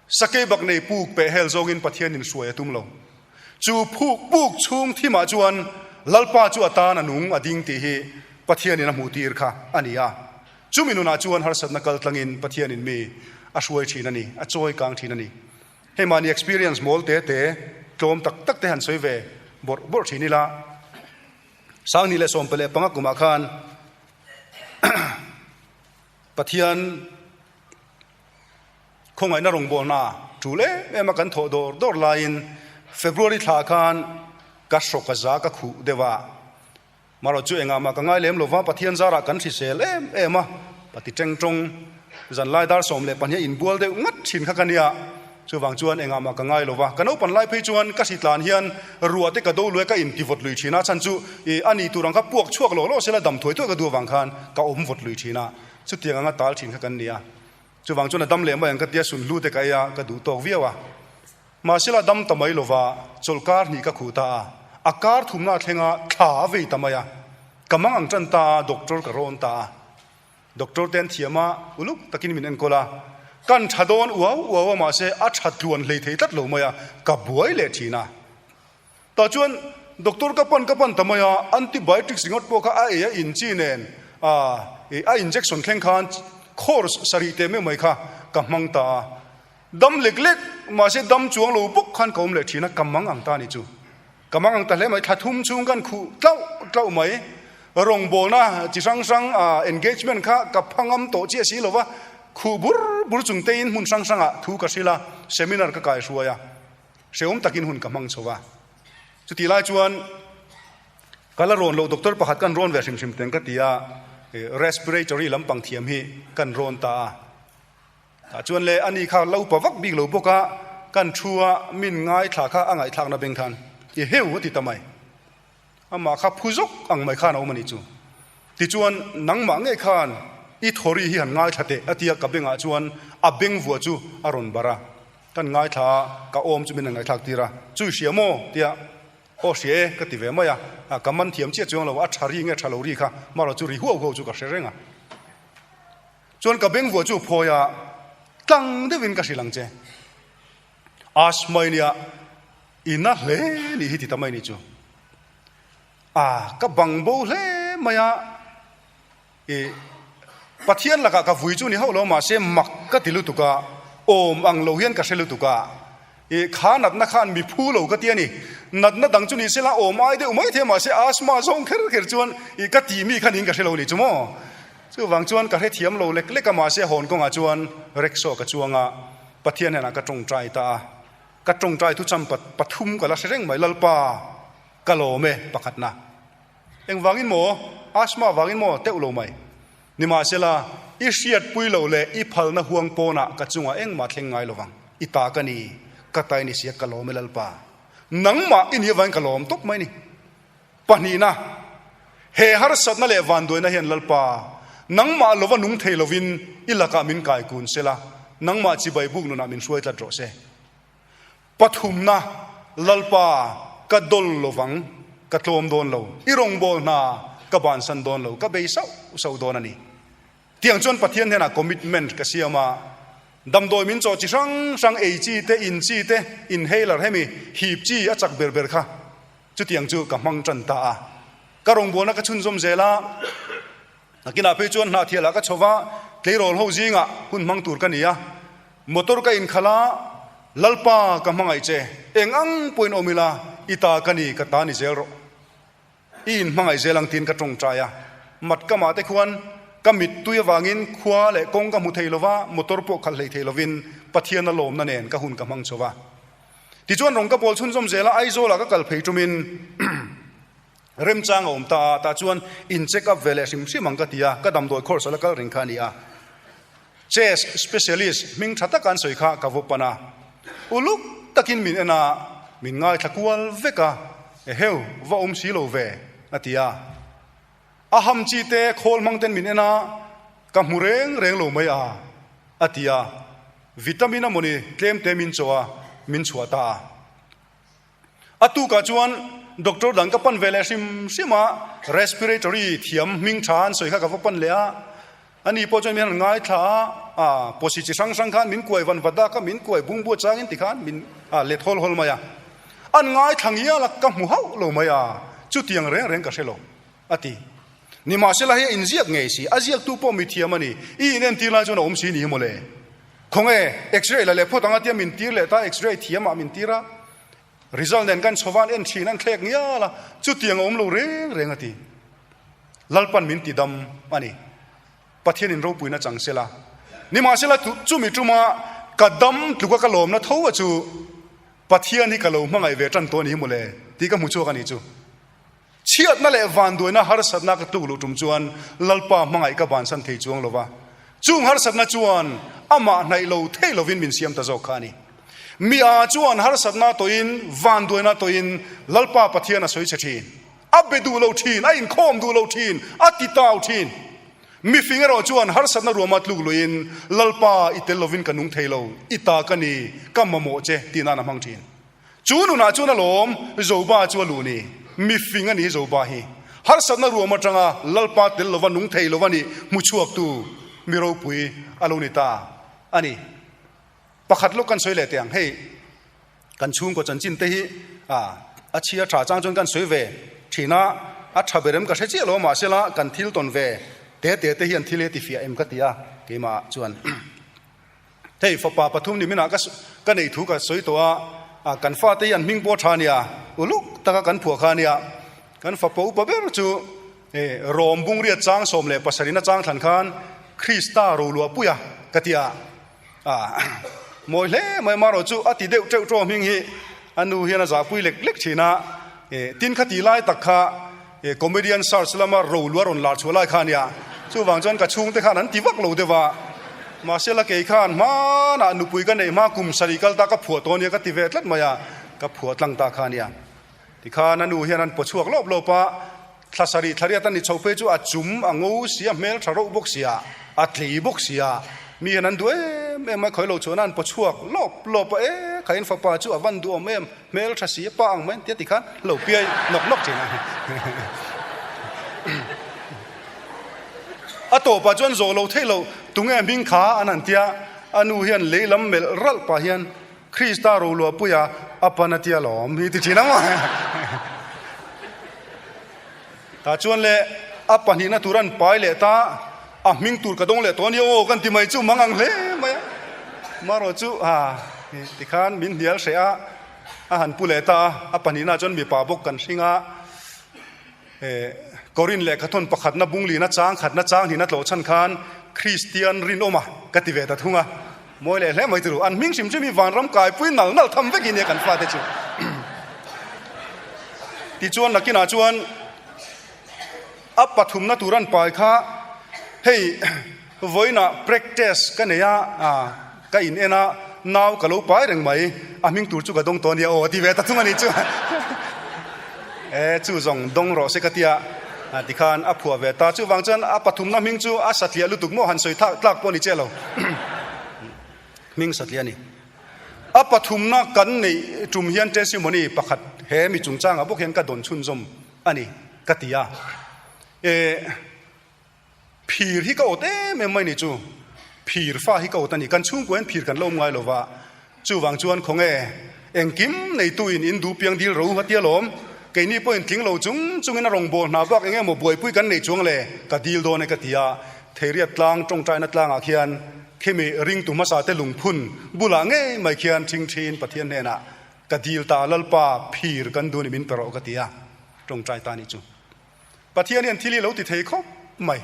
sakei bak nei puk peh hel zawngin Pathianin hruai a tum lo. Chu phuk puk chhung thimah chuan Lalpa chu a tan a nung a ding tih hi Pathianin a hmuh tir kha a ni a. Chumi nunah chuan harsatna kal tlangin Pathianin mi a hruai thin a ni, a chawi kang thin a ni. Hei mahni experience mawl te te, tlawm tak tak te han sawi ve bawrh bawrh thin ila, Sangni leh sawmpe leh panga kumah khan Pathian khawngaihna rawngbawlna tul em em a kan thawh dawr dawr laiin February thla khan ka hrawk a za ka khuh deuh a, Marawh chu engah mah ka ngai lem lova, Pathian zarah kan hrisel em em a, pati teng tawng zanlai dar 12 inbual deuh ngat thin kha ka nia, chuvang chuan engah mah ka ngai lova, ka naupan lai phei chuan ka hritlan hian ruah te ka do lui a, ka intivawt lui thin a, chhan chu ih a ni tur ang kha puak chhuak lo lo sela dam thuai thuai ka duh avang khan ka awm vawt lui thin a, chutiang anga tal thin kha kan nia, chuvang chuan a dam leh mai ang ka tia sunhlu te ka ei a, ka duh tawk viau a. Mahsela dam ta mai lova chawlhkar hnih ka khuh ta a, a kar thumna a thleng a, thla a vei ta mai a. Ka mang ang tan ta a, doctor ka rawn ta a. Doctor te an thiam a, uluk takin min enkawl a. Kan tha dawn uau uau a mahse a tha tluan hlei thei tlat lo mai a, ka buai leh thin a. Tah chuan doctor ka pan ka pan ta mai a, antibiotics ringawt pawh kha a ei a in chi nen a injection thleng khan course sarih teh meuh mai kha ka hmang ta a. Dam lek lek mahse dam chuang lo bawk khan ka awm leh thin a, ka mang ang ta a ni chu. Ka mang ang ta hle mai, thla thum chhung kan khuh tlauh tlauh mai. Rawngbawlna chi hrang hrang engagement kha ka phangam tawh chiah si lova, khuh bur bur chung tein hmun hrang hrangah thu ka hrilh a, seminar ka kai hruai a, hrehawm takin hun ka hmang chho a. Chutih lai chuan ka la rawn loh doctor pakhat kan rawn ve hrim hrim teng ka ti a, respiratory lampang thiam hi kan rawn ta a. Tah chuan le ani kha lo pa vak bik lo bawk a, kan thu a min ngaithla kha a ngaihthlakna beng khan i heu a ti ta mai. Amah kha phu zawk ang mai khan a awm a nih chu. Tichuan nangmah ngei khan i thawri hi han ngaithla teh a tia ka bengah chuan a beng vuah chu a rawn bar a. Kan ngaithla a, ka awm chu min han ngaihthlak tir a, Chu i hria maw? tia aw hria e ka ti ve mai a, ka man thiam chiah chuang lo, a tha ri nge tha lo ri kha marawh chu ri huau huau chu ka hre reng a. Chuan ka bengvuah chu phawi a, tlang deuhin ka hrilh ang che. Asthma i nia, i na hle nih hi ti ta mai ni chu. A, ka bang bo hle mai a, i Pathian lakah ka vui chu ni hauh lo mahse mak ka ti lutuk a, awm ang lo hian ka hre lutuk a. I kha natna khan mi phu lo ka ti a ni. Natna dang chu ni sela awm ai deuh mai thei mahse asthma zawng kher kher chuan i ka tih mi kha niin ka hre lo ni chu maw. Chuvang chuan ka hrethiam lo lek lek a mahse hawn kawngah chuan rickshaw ka chuang a, Pathian hnenah ka tawngtai ta a. Ka tawngtai thu cham pathum ka la hre reng mai, Lalpa ka lawm e pakhatna. Engvangin maw? Asthma vangin maw? Teuh lo mai. Nimahsela, i hriatpui lo leh i phalna huang pawnah ka chungah engmah thleng ngai lovang. I ta ka ni, ka ta i ni sia ka lawm e Lalpa. Nangmah i nih avangin ka lawm tawp mai ni. Pahnihna, he harsatna leh vanduaina hian Lalpa, nangmah lova nung thei lovin i lakah min kai kun sela, nangmah chibai buk nunah min hruai tlat rawh se. Pathumna, Lalpa, ka dawl lovang, ka tlawm dawn lo, i rawngbâwl hna ka bansan dawn lo, ka bei sauh sauh dawn a ni. Tiang chuan Pathian hnenah commitment ka siam a, damdawi min chaw chi hrang hrang, ei chi te, in chi te, inhaler hemi hip chi a chak ber ber kha chutiang chu ka hmang tan ta a. Ka rawngbâwlna ka chhunzawm zel a, nakinah phei chuan hnahthialah ka chho va, tleirawl ho zingah hun hmang tur ka ni a. Motor ka inkhalh a, Lalpa ka hmangaih che, eng ang pawhin awm ila, i ta ka ni, ka ta ni zel rawh. I inhmangaih zel ang tiin ka tawngtai a. Mat ka mah te khuan ka mittui avangin khua leh kawng ka hmu thei lova, motor pawh khalh hlei thei lovin Pathian a lawmna nen ka hun ka hmang chho va. Tichuan rawng ka bawl chhunzawm zel a, Aizawlah ka kal phei tumin remchang a awm ta a, tah chuan in check up ve leh hrim hrim ang ka ti a, ka damdawi course a la kal reng kha a ni a. Chest specialist hming tha taka an sawi kha ka va pan a, uluk takin min en a, min ngaithla kual vek a, Eheu, va awm si lo ve, a ti a. A ham chi te khawl hmang ten min en a, ka hmu reng reng lo mai a, a ti a. Vitamin a mawni tlem te min chaw a, min chhuah ta a. A tukah chuan doctor dang ka pan ve leh hrim hrim a, respiratory thiam hming tha an sawi kha ka va pan leh a, ani pawh chuan min han ngaithla a, ah pawsi chi hrang hrang khan min kuai van vat a, ka min kuai bungbu changin tikhan min ah let hawl hawl mai a, an ngaithla ngial a, ka hmu hauh lo mai a, chutiang reng reng ka hre lo a ti. Nimahsela hei a inziak ngei si, a ziaktu pawh mithiam a ni, i inentir lai chuan a awm si ni hi mawle. Khawnge, X-ray la leh phawt ang a tia min tir leh ta, X-ray thiamah min tir a, result nen kan chho van en thin an thlek ngial a, chutiang a awm lo reng reng a ti. Lalpan min ti dam a ni. Pathianin ropuina chang sela. Nimahsela chumi tuma ka dam tluka ka lawmna tho a chu Pathian hi ka lo hmangaih ve tan tawh a ni hi mawle tih ka hmu chhuak a ni chu. Chhiatna leh vanduaina harsatna ka tuk luh tum chuan Lalpa hmangaih ka bansan thei chuang lo va, chung harsatna chuan amah hnaih lo thei lovin min siam ta zawk kha a ni. Mi a chuan harsatna tawhin, vanduaina tawhin Lalpa Pathian a sawi chhe thin, a be duh lo thin, a inkhawm duh lo thin, a ti tau thin. Mifing erawh chuan harsatna ruama tluk luhin, Lalpa i tel lovin ka nung thei lo, i ta ka ni, ka mamawh che tih nan a hmang thin. Chu nunah chuan alawm Joba chu a luh ni. Mifing a ni Joba hi. Harsatna ruam atanga Lalpa tel lova nung thei lova nih hmu chhuaktu mi ropui a lo ni ta a ni. Pakhat lawk kan sawi leh teh ang, hei kan chhungkaw chanchin te hi a chhia tha chang chuan kan sawi ve thin a, a tha ber em ka hre chiah lo mahsela kan thil tawn ve te te te hian thil hi a ti fiah em ka ti a keimah chuan. Hei fapa pathum ni minah ka neih thu ka sawi tawh a, kan fate hi an hming pawh tha nia, uluk taka kan phuah kha nia. Kan fapa upa ber chu Rom bungriat chang 17 in a chang thlan khan Krista roluah puia ka ti a, mawi hle mai marawh chu a ti deuh teuh tawh hming hi a nu hian a zahpui lek lek thin a, tin khati lai tak kha Comedian search lama roluah rawn lar chhuah lai kha a nia, chuvang chuan ka chhungte khan an ti vak lo deuh a, mahse la kei khan hmanah nupui ka neih hma kum sarih kal ta ka phuah tawh a nia ka ti ve tlat mai a, ka phuah tlang ta kha a nia. Tikhan a nu hian an paw chhuak lawp lawp a, thla sarih thla riat a ni chho phei chu a chum a ngo si a, hmel tha reuh bawk si a, a tlei bawk si a, mi hian an duh em em a, khawi lo chuan an paw chhuak lawp lawp a, e khain fapa chu a van duhawm em, Hmel tha si a pa ang mai tia tikhan lo piai nawk nawk thin a. A tawpah chuan zawh lo theih loh tunge hming kha an han tia, a nu hian lei lam melh ralh pah hian Krista roluahpuia a pan a tia lawm hi ti thin ang maw. Tah chuan le a pahnihna tur an pai leh ta, a hming tur ka dawng leh tawh a nia aw kan ti mai chu mang ang hle mai a. Marawh chu ha tikhan min hnial hreh a, a han pu leh ta a, a pahnihna chuan mipa bawk kan hring a, Korin lehkhathawn pakhatna bunglina chang khatna chang hnihna tlawh chhan khan Kristian rinawma ka ti ve ta thung a, mawi leh hle mai turu an hming hrim hrim hi vanram kaipui nal nal tham vek hi nia kan fate chu. Tichuan nakinah chuan a pathumna tur an pai kha hei vawiinah practice ka nei a, ka in en a, nau ka lo pai reng mai, a hming tur chu ka dawng tawh a nia aw a ti ve ta thung a nih chu. E chu zawng dawng rawh se ka tia tikhan a phuah ve ta. Chuvang chuan a pathumna hming chu a satliah lutuk maw han sawi thak tlak pawh a ni chiah lo. Hming satliah a ni. A pathumna kan neih tum hian testimony pakhat he mi chungchangah bawk hian ka dawn chhunzawm a ni ka ti a. E phir hi ka awt em em mai ni chu. Phir fa hi ka awt a ni. Kan chhungkua hian phir kan lo awm ngai lo va. Chuvang chuan khawnge engkim neituin in duh piang dil ro a tia lawm. Keini pawhin tling lo chung chungin a rawngbâwl hna bak eng emaw buaipui kan nei chuang le ka dil dawn e ka ti a. Theiriat tlang tawngtaina tlangah khian Khimi ringtu hmasa te lungphun bulah ngei mai khian thingthiin Pathian hnenah ka dil ta Lalpa phir kan duh ni min pe rawh ka ti a, tawngtai ta nih chu. Pathian hian thil hi lo ti thei khawp mai.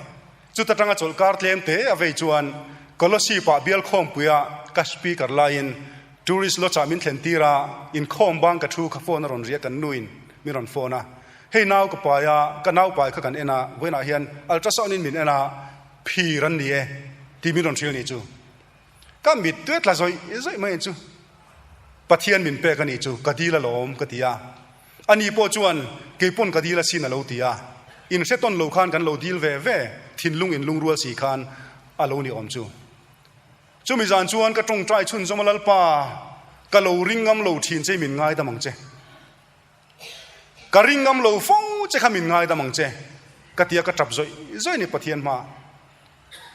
Chuta tanga chawlhkar tlem te a vei chuan Kolosip ah bial khawmpuia ka speaker laiin tourist lodge ah min thlen tir a, inkhawm bang ka thu kha phone a rawn ria kan nuin min rawn phone a, hei nau ka pai a, ka nau pai kha kan en a, vawiinah hian ultrasound in min en a, Phir an ni e tih min rawn hrilh nih chu. Ka mit tuia tla zawih zawih mai chu Pathian min pek a nih chu ka dil alawm ka ti a. Ani pawh chuan keipawn ka dil asin a lo ti a. Inhre tawn lo khan kan lo dil ve ve thinlung inlungrual si khan a lo ni awm chu. Chumi zan chuan ka tawngtai chhunzawm a Lalpa ka lo ring ngam lo thin che min ngaidam ang che. Ka ring ngam lo fo che kha min ngaidam ang che, ka ti a ka tap zawih zawih ni Pathian hma.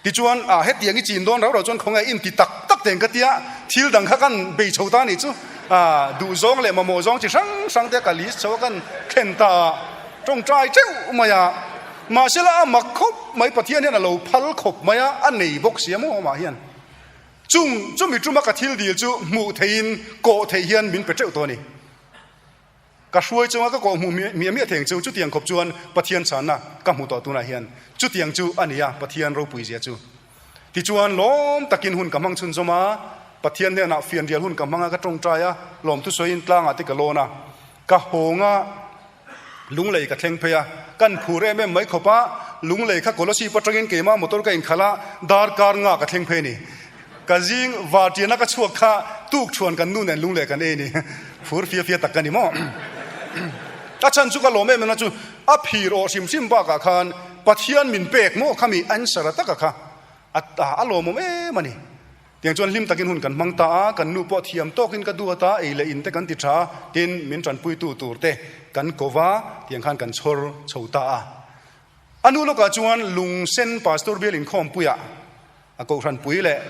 Tichuan, a hetiang i chin dawn rau rau chuan khawnge in ti tak tak teng ka ti a, thil dang kha kan bei chho ta nih chu, a duh zawng leh mamawh zawng chi hrang hrang te ka list chho a kan thlen ta a, tawngtai teuh mai a. Mahsela a mak khawp mai Pathian hian a lo phal khawp mai a, a nei bawk si a maw amah hian. Chung chumi tuma ka thil dil chu hmuh theihin kawh theih hian min pe teuh tawh a ni. Ka hruai chunga ka kawh hmuh miah miah theng chu chutiang khawp chuan Pathian chhanna ka hmu tawh tunah hian chutiang chu a ni a, Pathian ropui zia chu. Tichuan lawm takin hun ka hmang chhunzawm a, Pathian hnenah fianrial hun ka hmang a, ka tawngtai a, lawmthu sawiin tlangah te ka lawn a, ka hawng a, lunglei ka thleng phei a, kan phur em em mai khawp a, lunglei kha Kolasib atangin keimah motor ka inkhalh a, darkar nga ka thleng phei a ni. Ka zing vartiana ka chhuak kha tuk thuan kan nu nen lung leh kan ei ni. Phur fia fia tak ka ni maw? A chhan chu ka lawm em em na chu a phir awh hrim hrim bakah khan Pathian min pek maw khami answer a taka kha a lawmawm em a ni. Tiang chuan hlim takin hun kan hmang ta a, kan nu pawh thiam tawkin ka duat a, ei leh in te kan ti tha, tin min tanpuitu tur te kan ko va, tiang khan kan chhawr chho ta a. A nu lawkah chuan Lungsen Pastor Bial inkhawmpuiah a Kohhran pui leh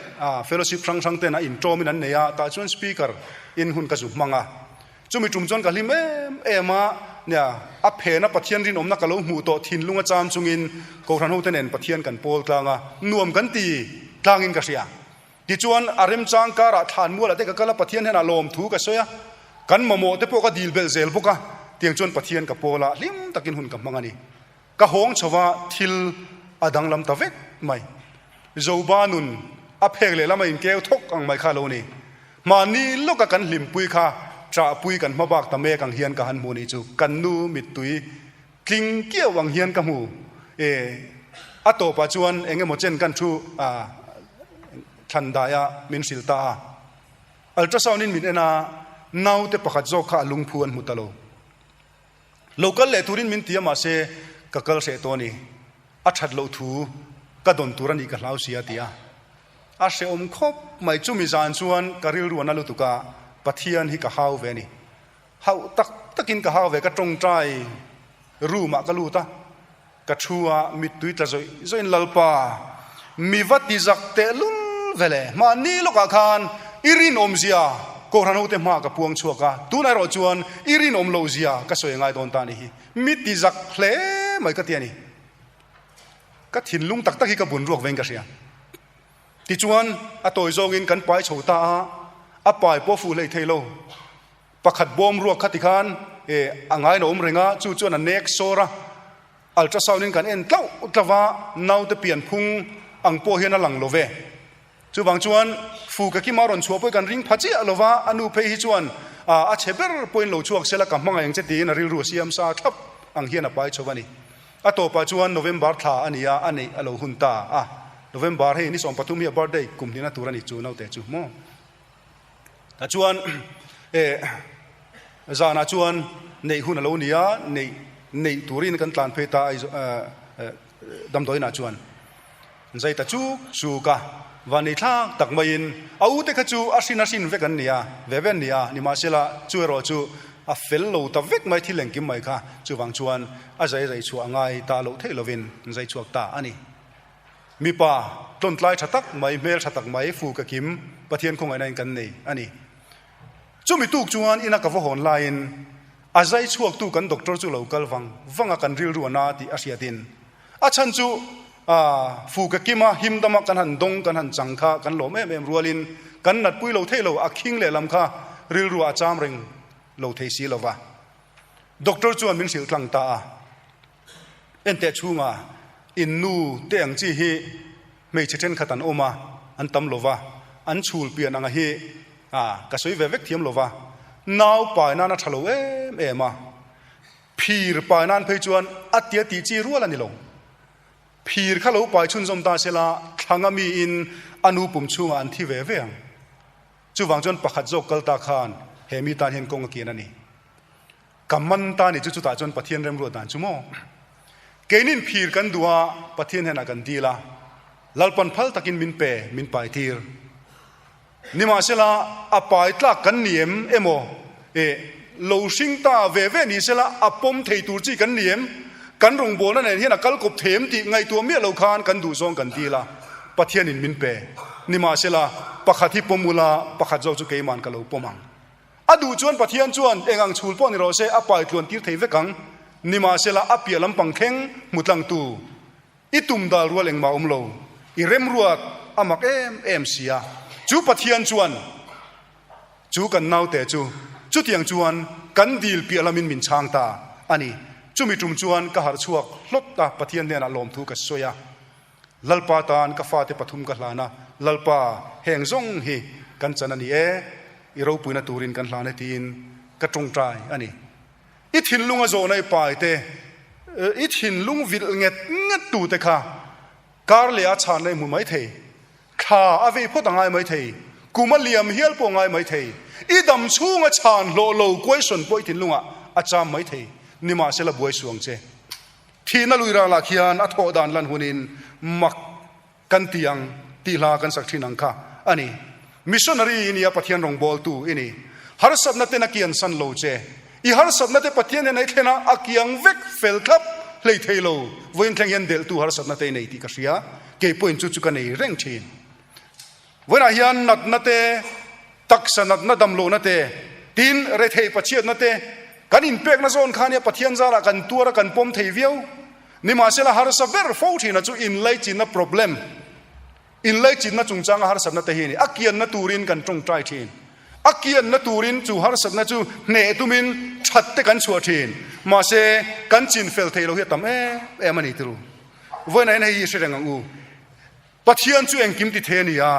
fellowship hrang hrang ten a intawmin an nei a, tah chuan speaker in hun ka zu hmang a. Chumi tum chuan ka hlim em em a, nia, a phena Pathian rinawmna ka lo hmuh tawh thinlung a cham chungin Kohhran hote nen Pathian kan pawl tlang a, nuam kan ti tlangin ka hria. Tichuan, a remchang karah thlan mualah te ka kal a, Pathian hian a lawm thu ka sawi a, kan mamawh te pawh ka dil belh zel bawk a, tiang chuan Pathian ka pawl a, hlim takin hun ka hmang a ni. Ka hawng chho va, thil a danglam ta vek mai. Zoba nun a phek leh lama inkeu thawk ang mai kha a lo ni. Mahni lawka kan hlimpui kha ṭahpui kan hma bak ta mek ang hian ka han hmu ni chu kan nu mittui tling kiau ang hian ka hmu e. A tawpah chuan eng emaw chen kan thu a thlan daia min hrilh ta a. Ultrasound in min en a, naute pakhat zawk kha a lungphu an hmu ta lo. Lo kal leh turin min ti a mahse ka kal hreh tawh a ni. A that loh thu ka dawn tur a nih ka hlau si a ti a. A hrehawm khawp mai chumi zan chuan ka rilru a na lutuk a, Pathian hi ka hau ve a ni. Hauh tak takin ka hau ve ka tawngtai room ah ka lut a, ka thu a mittui tla zawih zawih in Lalpa mi va ti zak teh lul ve le, mahni lawkah khan i rinawm zia Kohhran hote hma ka puang chhuak a, tunah erawh chuan i rinawm loh zia ka sawi angai dawn ta a nih hi, mi ti zak hle mai ka ti a ni. Ka thinlung tak tak hi ka bun ruak vein ka hria. Tichuan a tawi zawngin kan pai chho ta a, a pai pawh fuh hlei thei lo. Pakhat bawm ruak kha tikhan e a ngaina awm reng a, chu chuan a nek sawr a, ultrasound in kan en tlauh tlauh a, naute pian phung ang pawh hian a lang lo ve. Chuvang chuan fu ka kima rawn chhuah pawh kan ring pha chiah lo va, a nu phei hi chuan a chhe ber pawhin lo chhuak sela ka hmangaih ang che tiin a rilru a siam sa thlap ang hian a pai chho a ni. A tawpah chuan November thla a ni a, a neih a lo hun ta a, November hei ni 13 hi a birthday kum hnihna tur a ni chu naute chu maw. Tah chuan e zanah chuan neih hun a lo ni a, neih neih turin kan tlan phei ta damdawiinah chuan zai ta chuk chuk a, van nei thlak tak maiin a u te kha chu a hrin a hrin vek an ni a, ve ve an ni a, nimahsela chu erawh chu a fel lo ta vek mai thil engkim mai kha, chuvang chuan a zai zai chhuah a ngai ta loh theih lovin zai chhuak ta a ni. Mipa tawntlai tha tak mai, hmel tha tak mai, fu ka kim, Pathian khawngaihna in kan nei a ni. Chumi tuk chuan ina ka va hawn laiin a zai chhuaktu kan doctor chu lo kal vang vang a kan rilru a na tih a hriatin a chhan chu fu ka kim a him dama kan han dawng kan han chang kha kan lawm em em rualin kan natpui lo thei lo a khing lehlam kha rilru a cham reng lo thei si lova. Doctor chuan min hrilh tlang ta a. Enteh chhunga in nu te ang chi hi hmeichhe thenkhat an awm a, an tam lo va, an chhul pian anga hi a ka sawi ve vek thiam lo va, nau pai nan a tha lo em em a, phir pai nan phei chuan a tia tih chi rual a ni lo. Phir kha lo pai chhunzawm ta sela thlanga miin a nu pum chhungah an thi ve ve ang. Chuvang chuan pakhat zawk kal ta khan he mi tan hian kawng a kian a ni. Ka man ta ni chu chutah chuan Pathian remruat dan chu maw? Keinin phir kan duh a, Pathian hnenah kan dil a, Lalpan phal takin min pe, min pai tir. Nimahsela, a pai tlak kan ni em emaw? E, lo hring ta ve ve ni sela, a pawm thei tur chi kan ni em? Kan rawngbawlna nen hian a kal kawp thei em tih ngaihtuah miah lo khan kan duh zawng kan dil a, Pathianin min pe. Nimahsela, pakhat hi pawm ula, pakhat zawk chu keiman ka lo pawm ang. A duh chuan Pathian chuan eng ang chhul pawh ni rawh se a pai tluan tir thei vek ang. Nimahsela a piah lampang thleng hmu tlangtu i tum dal rual engmah awm lo, i remruat a mak em em si a. Chu Pathian chuan chu kan naute chu chutiang chuan kan dil piah lamin min chhang ta a ni. Chumi tum chuan ka harh chhuak hlawt a, Pathian hnenah lawmthu ka sawi a. Lalpa tan ka fate pathum ka hlan a, Lalpa, heng zawng hi kan chan a ni e, i ropuina turin kan hlan e tiin ka tawngtai a ni. I thinlung a zawhna i pai te, i thinlung vilh nget nget tu te kha kar leh a chhanna i hmu mai thei, thla a vei phawt a ngai mai thei, kum a liam hial pawh a ngai mai thei, i dam chhunga chhan hlawh lo question pawh i thinlungah a cham mai thei, nimahsela buai suang che. Thihna lui ralah khian a thawh dan lan hunin mak kan ti ang tih hla kan sak thin ang kha a ni. Missionary i nia Pathian rawngbawltu i ni. Harsatna ten a kian san lo che. I harsatna te Pathian nen a i thlen a, a kiang vek fel thlap. hlei thei lo. Vawiin thleng hian delhtu harsatna te i nei tih ka hria. Kei pawhin chu chu ka nei reng thin. Vawiinah hian natna te, taksa natna damlohna te, tin rethei pachhiatna te kan inpekna zawn kha nia Pathian zarah kan tuar a kan pawm thei viau. Nimahsela harsa ber fo thina chu inlaichinna problem, inlaichinna chungchanga harsatna te hi a ni. A kianna turin kan tawngtai thin. A kianna turin chu harsatna chu hneh tumin that te kan chhuah thin. Mahse kan chinfel theih loh hi a tam em em a ni tiru. Vawiinah hian hei hi i hre reng ang u. Pathian chu engkim ti thei a ni a,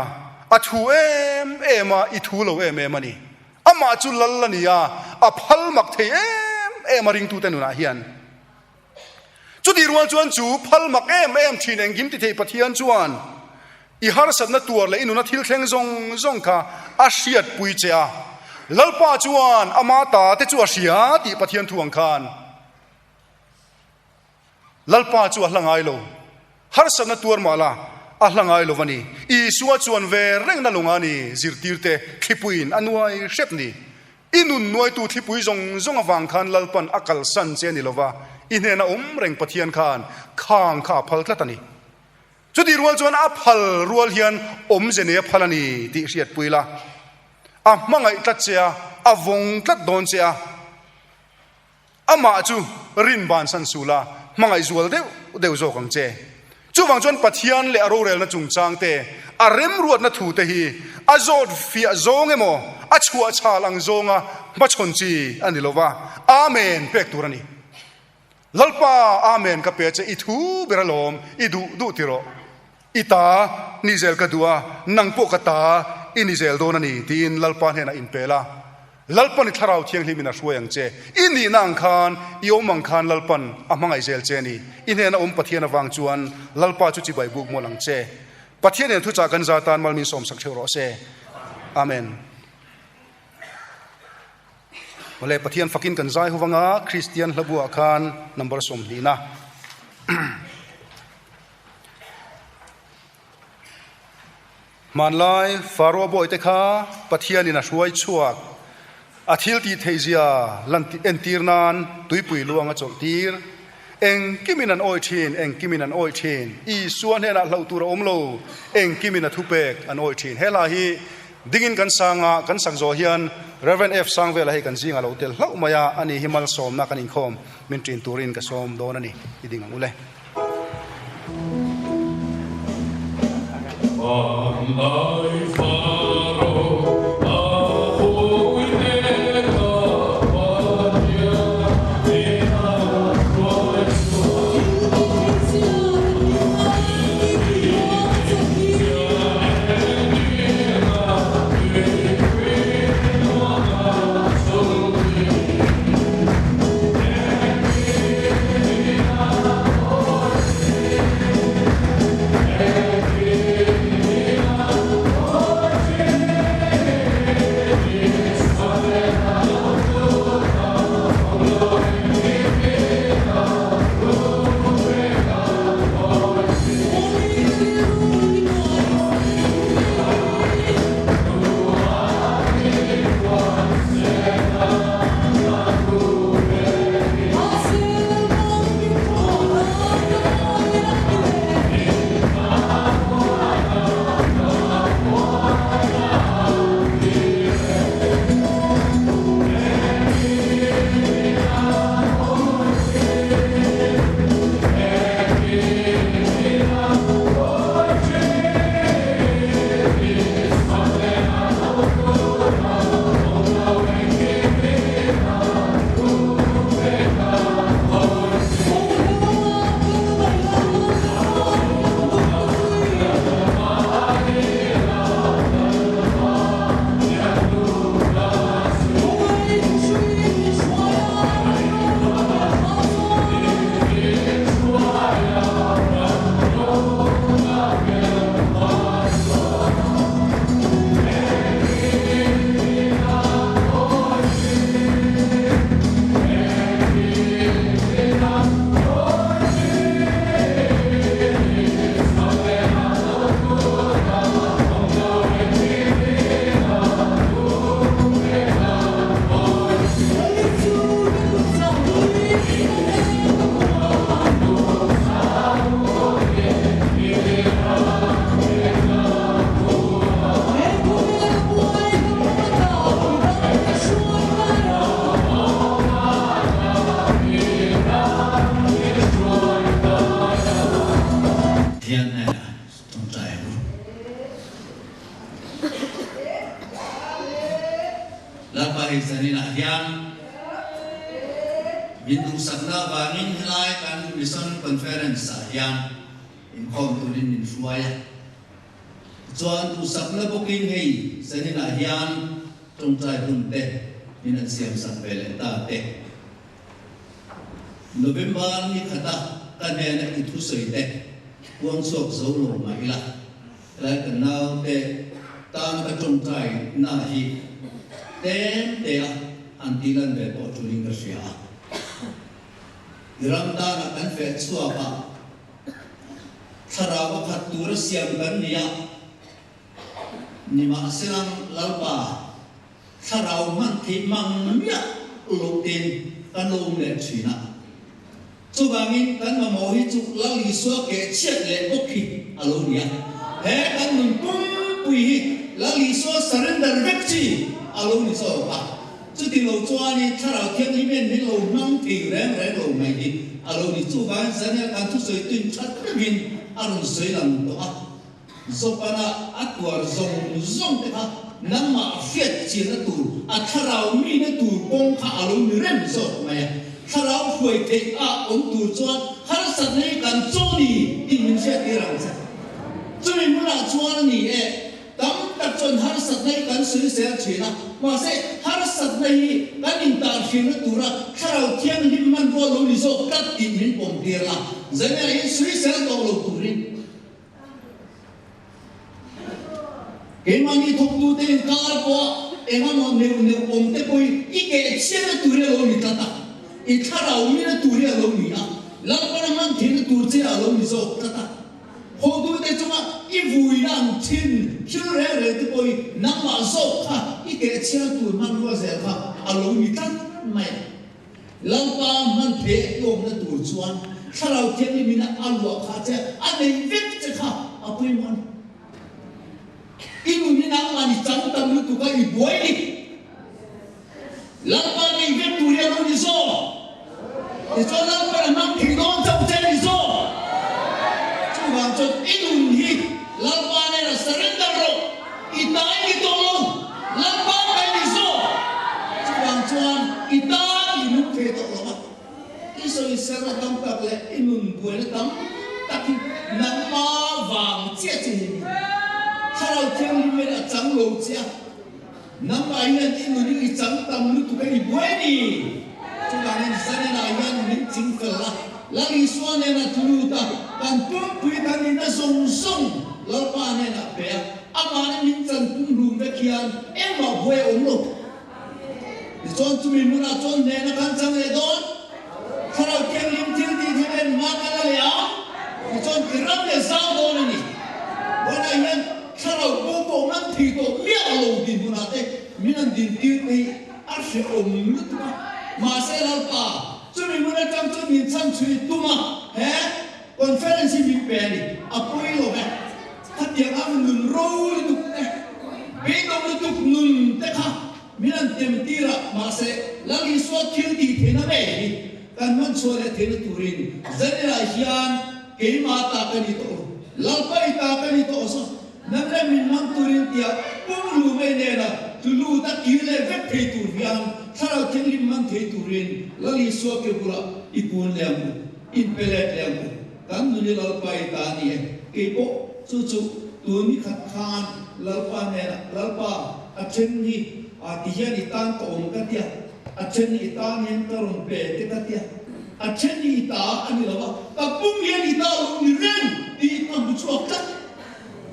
a thu em em a, i thu lo em em a ni. Amah chu lal a ni a, a phal mak thei em em a ringtute nunah hian. Chutih rual chuan chu phal mak em em thin engkim ti thei Pathian chuan i harsatna tuar leh i nuna thil thleng zawng zawng kha a hriatpui che a. Lalpa chuan ama ta te chu a hria tih Pathian thu ang khan Lalpa chu a hla ngai lo. Harsatna tuar mah la, a hla ngai lo a ni. Isua chuan ve rengna lung a ni, zirtirte thlipuiin a nuai hrep ni. I nun nuaitu thlipui zawng zawng avang khan Lalpan a kalsan che a ni lova, i hnena awm reng Pathian khan khang kha a phal tlat a ni. Chutih rual chuan a phal rual hian awmze nei a phal a ni tih hriatpui la. A hmangaih tlat che a, a vawng tlat dawn che a. Amah chu rin bansan suh la, hmangaih zual deuh deuh zawk ang che. Chuvang chuan Pathian leh a rorelna chungchang te, a remruatna thu te hi a zawt fiah zawng emaw, a chhuah chhal ang zawnga hmachhawn chi a ni lo va, Amen pek tur a ni. Lalpa, Amen ka pe che, i thu ber alawm, i duh duh ti rawh. I ta ni zel ka duh a, nang pawh ka ta i ni zel dawn a ni, tiin Lalpa hnenah inpel a. Lalpan i Thlarau Thianghlimin a hruai ang che. I nihna ang khan, i awm ang khan Lalpan a hmangaih zel che a ni. I hnena awm Pathian avang chuan Lalpa chu chibai buk mual ang che. Pathian nen thuchah kan za tan mal min sawmsak theuh rawh se. Amen. Awle, Pathian fakin kan zai ho vanga Kristian hlabuah khan number sawmhnihna. Hmanlai Faro bawihte kha Pathianin a hruai chhuak. A thil tih theihzia lan entir nan tuipui luang a chawlh tir. Engkimin an awih thin, engkimin an awih thin. Isua hnenah hlauh tur a awm lo, engkimin a thupek an awih thin. He hla hi dingin kan sang a, kan sak zawh hian Rev. F. Sangvela hei kan zingah lo tel hlauh mai a, ani hi malsawmna kan inkhawm min ṭin turin ka sawm dawn a ni. I ding ang u le. Min duhsakna avangin helai kan Mission Conference ah hian inkhawm turin min hruai a. Tichuan duhsakna bawkin hei zaninah hian tawngtai hun te min an siamsak ve leh ta te. November ni khata ka hnena i thusawi te puang chhuak zo lo mah ila, helai kan naute tan ka tawngtai na hi tlem te a han tih lan ve pawh tulin ka hria a. I ram tana kan feh chhuak a, thlarau a khat tura siam kan ni a, nimahselang Lalpa, Thlarau hman theih mang miah loh ten kan lo awm leh thin a. Chuvangin kan mamawh hi chu Lal Isua keh chhiat leh bawk hi a lo ni a. He kan nun pumpui hi Lal Isua surrender vek chi a lo ni zawk a. Chuti lo chuanin Thlarau Thianghlim min lo hmang thei reng reng lo mai hi a lo ni. Chuvangin Zaniah kan thusawi tuin tha takin a rawn sawi lang tawh a. Zawpana a tuar zawng zawng te kha nangmah hriat chianna tur, a thlarau mihna tur kawng kha a lo ni rem zawk mai a. Thlarau hruai theih a awm tur chuan harsatna hi kan chaw ni tih min hriat tir ang che. Chumi hmunah chuan a ni e, tam tak chuan harsatna hi kan sawi sel thin a, mahse harsatna hi kan intahhrilna tura thlarau thianghlim hmanrua lo ni zawk tlat tih min pawm tir la, Zania hi sawi sel tawh lo turin. Keimahni thawktute inkar pawh eng emaw neuh neuh awm te pawhin i keh chhiatna tur hi a lo ni tlat a, i thlarau mina tur hi a lo ni a, Lalpana hman theihna tur che a lo ni zawk tlat a. Hotute chunga i vuina ang thin thil reng reng te pawhin nangmah zawk kha i keh chhiatna tur hmanrua zel kha a lo ni tlat mai a. Lalpa hman thei a tlawmna tur chuan Thlarau Thianghlim in a luah kha che a nei vek che kha a pawimawh a ni. I nun hi nangmah ni chang tam lutuk a i buai ni. Lalpa nei vek tur hi a lo ni zawk. Tichuan Lalpan a hmang thei dawn chauh che a ni zawk. Chuvang chuan i nun hi Lalpa nena surrender rawh. I tai ni tawh lo, Lalpa kai ni zawk. Chuvang chuan i tan i nung thei tawh lo a, i sawisel na tam tak leh i nun buaina tam tak hi nangma vang chiah che hi a ni. Thlarau Thianghlim hian a chang lo che a, nangmah hian i nun hi i chang tam lutuk a i buai ni. Chuvangin Zanenah hian min ching fel a, Lal Isua nena thu lut a, kan pumpui kan nihna zawng zawng Lalpa hnenah pe a, amahna min chan pumhlum vek hian engmah buai a awm lo. Tichuan chumi hmunah chuan hnehna kan chang leh dawn, Thlarau Thianghlim thil tih thil en hma kan la leh ang, tichuan ti ram leh zau dawn a ni. Vawiinah hian Thlarau bo pawh man thei tawh miah lo dinhmunah te min an dintir te hi a hrehawm lutuk a, mahse Lalpa chumi hmun atang chuan min chhan chhui tum a, he conference hi min pe a ni, a pawi lo ve, khatiang ang nun ro lutuk te, beidawng lutuk nun te kha min an tem tir a, mahse Lal Isua thil tih theihna ngei hi kan hman chhuah leh theihna turin zaninah hian keimah ta ka ni tawh lo, Lalpa i ta ka ni tawh zawk. Nang leh min hmang turin tia pumlu ngei nena tlu lut a kir leh vek thei tur hian Thlarau Thianghlim hman thei turin Lal Isua ke bulah i kun leh ang u, in pe let leh ang u. Kan nun i Lalpa i ta a ni e. Kei pawh chu chu tun ni khat khan Lalpa hnenah, Lalpa, a then hi a ti hian i tan ka awm ka tia, a then hi i tan hian ka rawn pe te ka tia, a then hi i ta a ni lo va, ka pum hian i ta lo ni reng tih ka hmu chhuak tlat.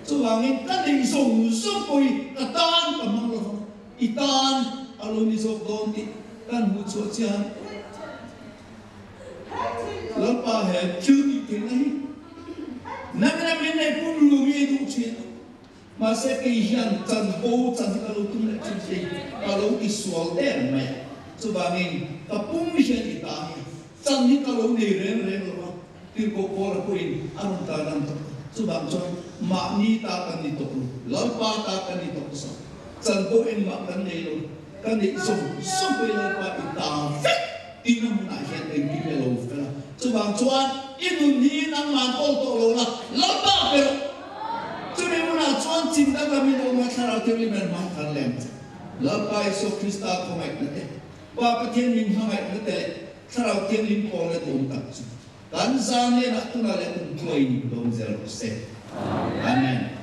Chuvangin ka neih zawng zawng pawh hi ka tan ka hmang lo vang, i tan a lo ni zawk dawn tih kan hmuh chhuah chian Lalpa he thil tih theihna hi nangin a min nei pum lu mi duh thin a, mahse kei hian chanvo chan hi ka lo tum leh thin thei, ka lo ti sual der mai a, chuvangin ka pum hian i ta hi chan hi ka lo nei reng reng lo va. Tirhkoh Paula pawhin a rawn tar lang tawh a, chuvang chuan mahni ta kan ni tawh lo, Lalpa ta kan ni tawh sa, chan pawh engmah kan nei lo, ka neih zawng zawng pawhin Lalpa i ta vek tihna hmunah hian engkim a lo fel a, chuvang chuan i nun hi nangman kawl tawh lo la, Lalpa pe rawh. Chumi hmunah chuan chin danglamin awm a Thlarau Thianghlim hian hmang thar leh ang che. Lalpa Isua Krista khawngaihna te, Pa Pathian min hmangaihna te leh. Thlarau Thianghlim pawlna duhawm tak chu kan zan lianah tunah leh kum thuaiin dawng zel rawh se. Amen.